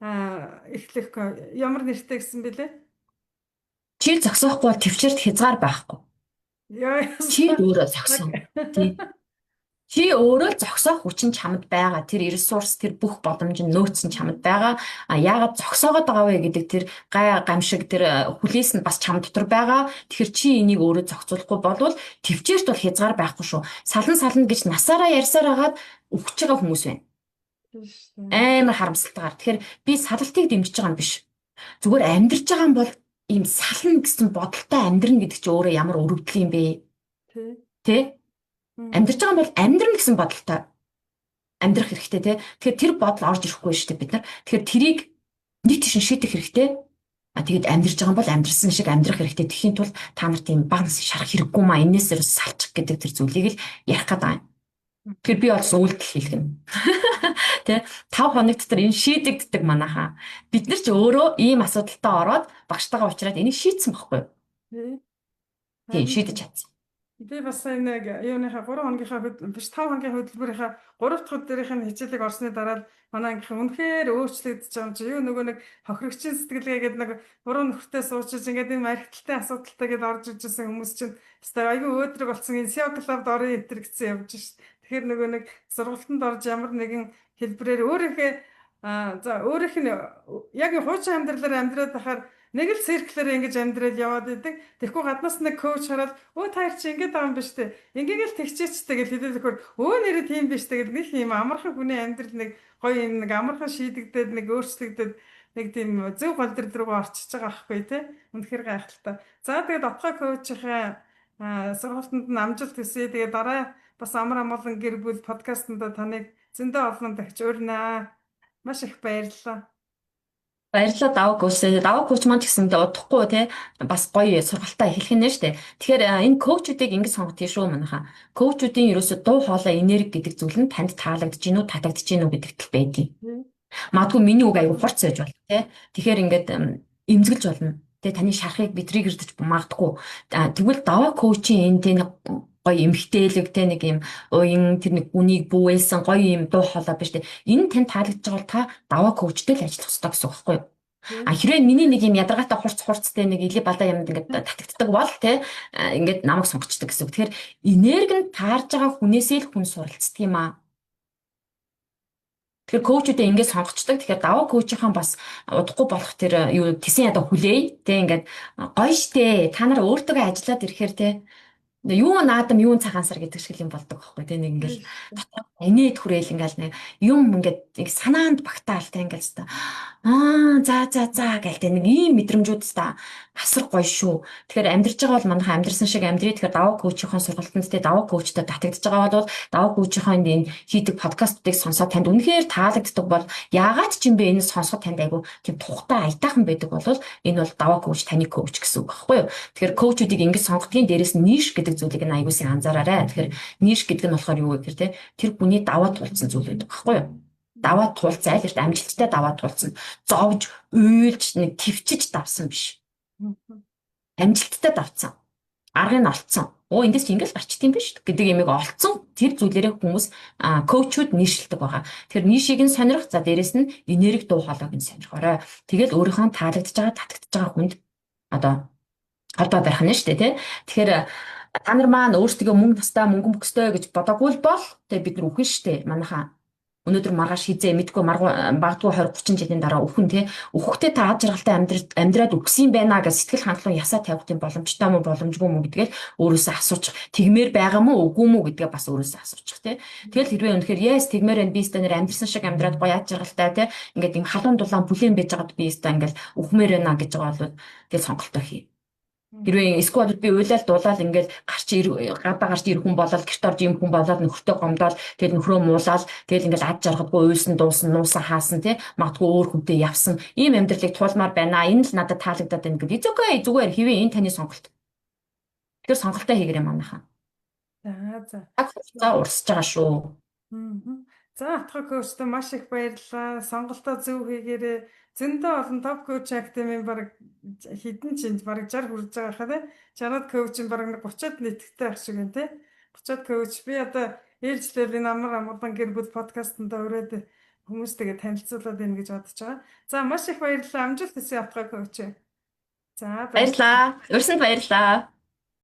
эхлэх ямар нэртэй гэсэн бэлээ? Чи зогсоохгүй бол төвчөрт хязгаар байхгүй. Чи өөрөө зогсон. Тий. Чи өөрөө зогсоох хүчин чамд байгаа. Тэр ресурс, тэр бүх боломж нь нөөц нь чамд байгаа. А яагаад зогсоогоод байгаа вэ гэдэг тэр гай гамшиг тэр хүлээс нь бас чам дотор байгаа. Тэгэхээр чи энийг өөрөө зохицуулахгүй болвол төвчээрт бол хязгаар байхгүй шүү. Салан сална гэж насаараа ярьсаар хагаад үхэж байгаа хүмүүс байна. Амар харамсалтайгаар. Тэгэхээр би салалтыг дэмжиж байгаа юм биш. Зүгээр амьдарч байгаа юм бол ийм сална гэсэн бодолтой амьдрна гэдэг чинь өөрөө ямар өрөвдөл юм бэ? Тэ? Амьдарч байгаа юм бол амьдрна гэсэн бодолтой амьдрах хэрэгтэй тэ. Тэгэхээр тэр бодол орж ирэхгүй шүү дээ бид нар. Тэгэхээр тэрийг нэг тийш шийдэх хэрэгтэй. А тэгээд амьдарч байгаа юм бол амьдрсан шиг амьдрах хэрэгтэй. Тэхийн тулд та нар тийм бага нас шарах хэрэггүй маа. Энээс ерөөс салчих гэдэг тэр зүйлийг л ярих гэдэг юм. Тэгэхээр би бол үйлдэл хийх юм. Тэ 5 хоног дотор энэ шийдэгддэг манайхаа. Бид нар ч өөрөө ийм асуудалтай ороод багштайгаа уулзраад энийг шийдсэн байхгүй юу? Тийм шийдэж чадсан. Би бас нэг юуныхаа 3 хоногийнхаа биш 5 хоногийн хөтөлбөрийнхаа 3 дахь өдрийнх нь хичээлийг орсны дараа манай ангийнхан үнэхээр өөрчлөгдөж байгаа юм чи юу нөгөө нэг хохирогчийн сэтгэлгээ гэдэг нэг буруу нөхөртэй суучиж ингээд энэ мархиталтай асуудалтай гэдээ орж иж байсан хүмүүс чинь өстой айгүй өөдрөг болсон энэ SEO Club-д орё энэ төр гэсэн явж шít. Тэгэхээр нөгөө нэг сургалтанд орж ямар нэгэн хэлбэрээр өөрийнхөө за өөрийнх нь яг хуучин амьдралаар амьдраад байхаар нэг л circle ээр ингэж амьдрал яваад идэг. Тэгэхгүй гаднаас нэг coach хараад өө та нар чи ингэж байгаа юм биш үү? Ингээд л тэгчээчтэй гэж хэлээд өгөхөр өө нэрээ тийм биш үү гэдэг нэг юм амархан хүний амьдрал нэг гоё юм нэг амархан шийдэгдээд нэг өөрчлөгдөд нэг тийм зөв гол дэр рүү орчиж байгаа байхгүй тий. Үнэхээр гайхалтай. За тэгээд Отгой coach ийн сургалтанд нь амжилт хүсье. Тэгээд дараа бас амар амгалан гэр бүл подкастт таныг зөндөө олон дахиж урьнаа. Маш их баярлалаа. Баярлалаа Даваа coach. Даваа coach маань ч гэсэндээ удахгүй те бас гоё сургалтаа эхлэх нь шүү дээ. Тэгэхээр энэ coach үүдийг ингэж сонгодог шүү манайхаа. Coach үүдийн ерөөсө дуу хоолой энерги гэдэг зүйл нь танд таалагдж гин үү, татагдж гин үү гэдэгт л байдгийг. Магадгүй миний үг айгүй хурц байж болно те. Тэгэхээр ингээд эмзэглэж болно. Тэ таны шарахыг би trigger дэж магадгүй. Тэгвэл Даваа coach ийн энэ тэ нэг гоё эмхтээлэг те нэг юм уян тэр нэг үнийг бүүэлсэн гоё юм дуу хоолой биш те. Энэ танд таалагдж байгаа бол та Даваа coach тэй л ажиллах ёстой гэсэн үг байхгүй юу? А хэрвээ миний нэг юм ядаргаатай хурц хурцтай нэг илээ балаа юмд ингээд татагддаг бол те ингээд намайг сонгочдөг гэсэн үг. Тэгэхээр энерги нь таарж байгаа хүнээсээ л хүн суралцдаг юм аа. Тэгэхээр coach үүдээ ингээд сонгочдөг. Тэгэхээр Даваа coach ийнхаа бас удахгүй болох тэр юу тэсэн ядаа хүлээе. Тэ ингээд гоё штэ. Та нар өөртөө ажиллаад ирэхээр те юу наадам юу цагаан сар гэдэг шиг юм болдог байхгүй тий нэг ингээл дотор инээд хүрээл ингээл нэг юм ингээд нэг санаанд багтаал тий ингээл та аа за за за гээл тий нэг ийм мэдрэмжүүд та асар гоё шүү. Тэгэхээр амьдарч байгаа бол манайхан амьдарсан шиг амьдрий. Тэгэхээр Даваа coach ийн сургалтанд тий Даваа coach тэй татагдж байгаа бол Даваа coach ийн энэ хийдэг подкастуудыг сонсоод танд үнэхээр таалагддаг бол яагаад ч юм бэ энэ сонсоход танд айгу тийм тухтай аятайхан байдаг бол энэ бол Даваа coach таны coach гэсэн үг байхгүй юу. Тэгэхээр coach үүдийг ингэж сонгодгийн дээрээс niche гэдэг зүйлийг нь аягүй сайн анзаараарай. Тэгэхээр niche гэдэг нь болохоор юу вэ гэхээр те тэр хүний даваа тулцсан зүйл байдаг байхгүй юу? Даваа тулцсан аль эрт амжилттай даваа тулцсан. Зовж, уйлж, нэг төвчж давсан биш. Амжилттай давцсан. Аргыг нь олцсон. Оо, эндээс чи ингээл гарчт юм биш гэдэг юмыг олцсон. Тэр зүйлээрээ хүмүүс, coach үүд niche лдэг байгаа. Тэгэхээр niche ийг нь сонирх, за, дээрэс нь энерги, дуу хоолойг нь сонирхорой. Тэгэл өөрийнхөө таалагдж байгаа, татагдж байгаа хүнд одоо холбоо барих нь шүү дээ, тий. Тэгэхээр та нар маань өөрсдөө мөнгө настай, мөнгө мөхстэй гэж бодоогүй л бол тэгээ бид нар үхэн шүү дээ. Манайхаа өнөөдөр, маргааш хизээ мэдгүй, магадгүй 20 30 жилийн дараа үхэн, те. Үхэхдээ та ад жаргалтай амьдраад үхсэн байна гэж сэтгэл хангалуун ясаа тавих тийм боломжтой мó, боломжгүй мó гэдгээл өөрөөсөө асуучих. Тэгмээр байгаа мó, үгүй мó гэдгээ бас өөрөөсөө асуучих, те. Тэгэл хэрвээ үнэхээр yes, тэгмээр байна, би өстой нэр амьдрсан шиг амьдраад гоё ад жаргалтай, те, ингээд юм халуун дулаан бүлээн байж байгаад би өстой ингээд үхмээр байна гэж байгаа бол тэгэл сонголтоо хий. Хэрвээ эсвэл би уйлал дулаал ингээл гарч гадаа гарч ирэх хүн болоод, гэрт орж юм хүн болоод, нөхөртөө гомдоол, тэгэл нөхрөө муулаад, тэгэл ингээл ад жаргадгүй уйлсан, дуусан, нуусан, хаасан, тий, магадгүй өөр хүнтэй явсан ийм амьдралыг туулмаар байна, энэ л надад таалагдаад байна гэдэг. It's okay, зүгээр хэвээ, энэ таны сонголт. Тэгэхээр сонголтоо хийгээрэй, манайхаа. За. Цаг хугацаа урсж байгаа шүү. За, Атга coach той маш их баярлалаа. Сонголтоо зөв хийгээрэй. Зөндөө олон Топ Coach Academy-ийн баг хэдэн чинд бараг 60 хүрж байгаа хаа, тий. 60-аад coach ийн бараг 30-аад нийтгэтэй байх шиг байна, тий. 30-аад coach би одоо ээлжлэл энэ амар амгалан гэр бүл подкастт өрөөд хүмүүстэйгээ танилцуулаад байна гэж бодож байгаа. За, маш их баярлалаа. Амжилт хүсье, Атга coach. За. Баярлалаа. Урьсанд баярлалаа.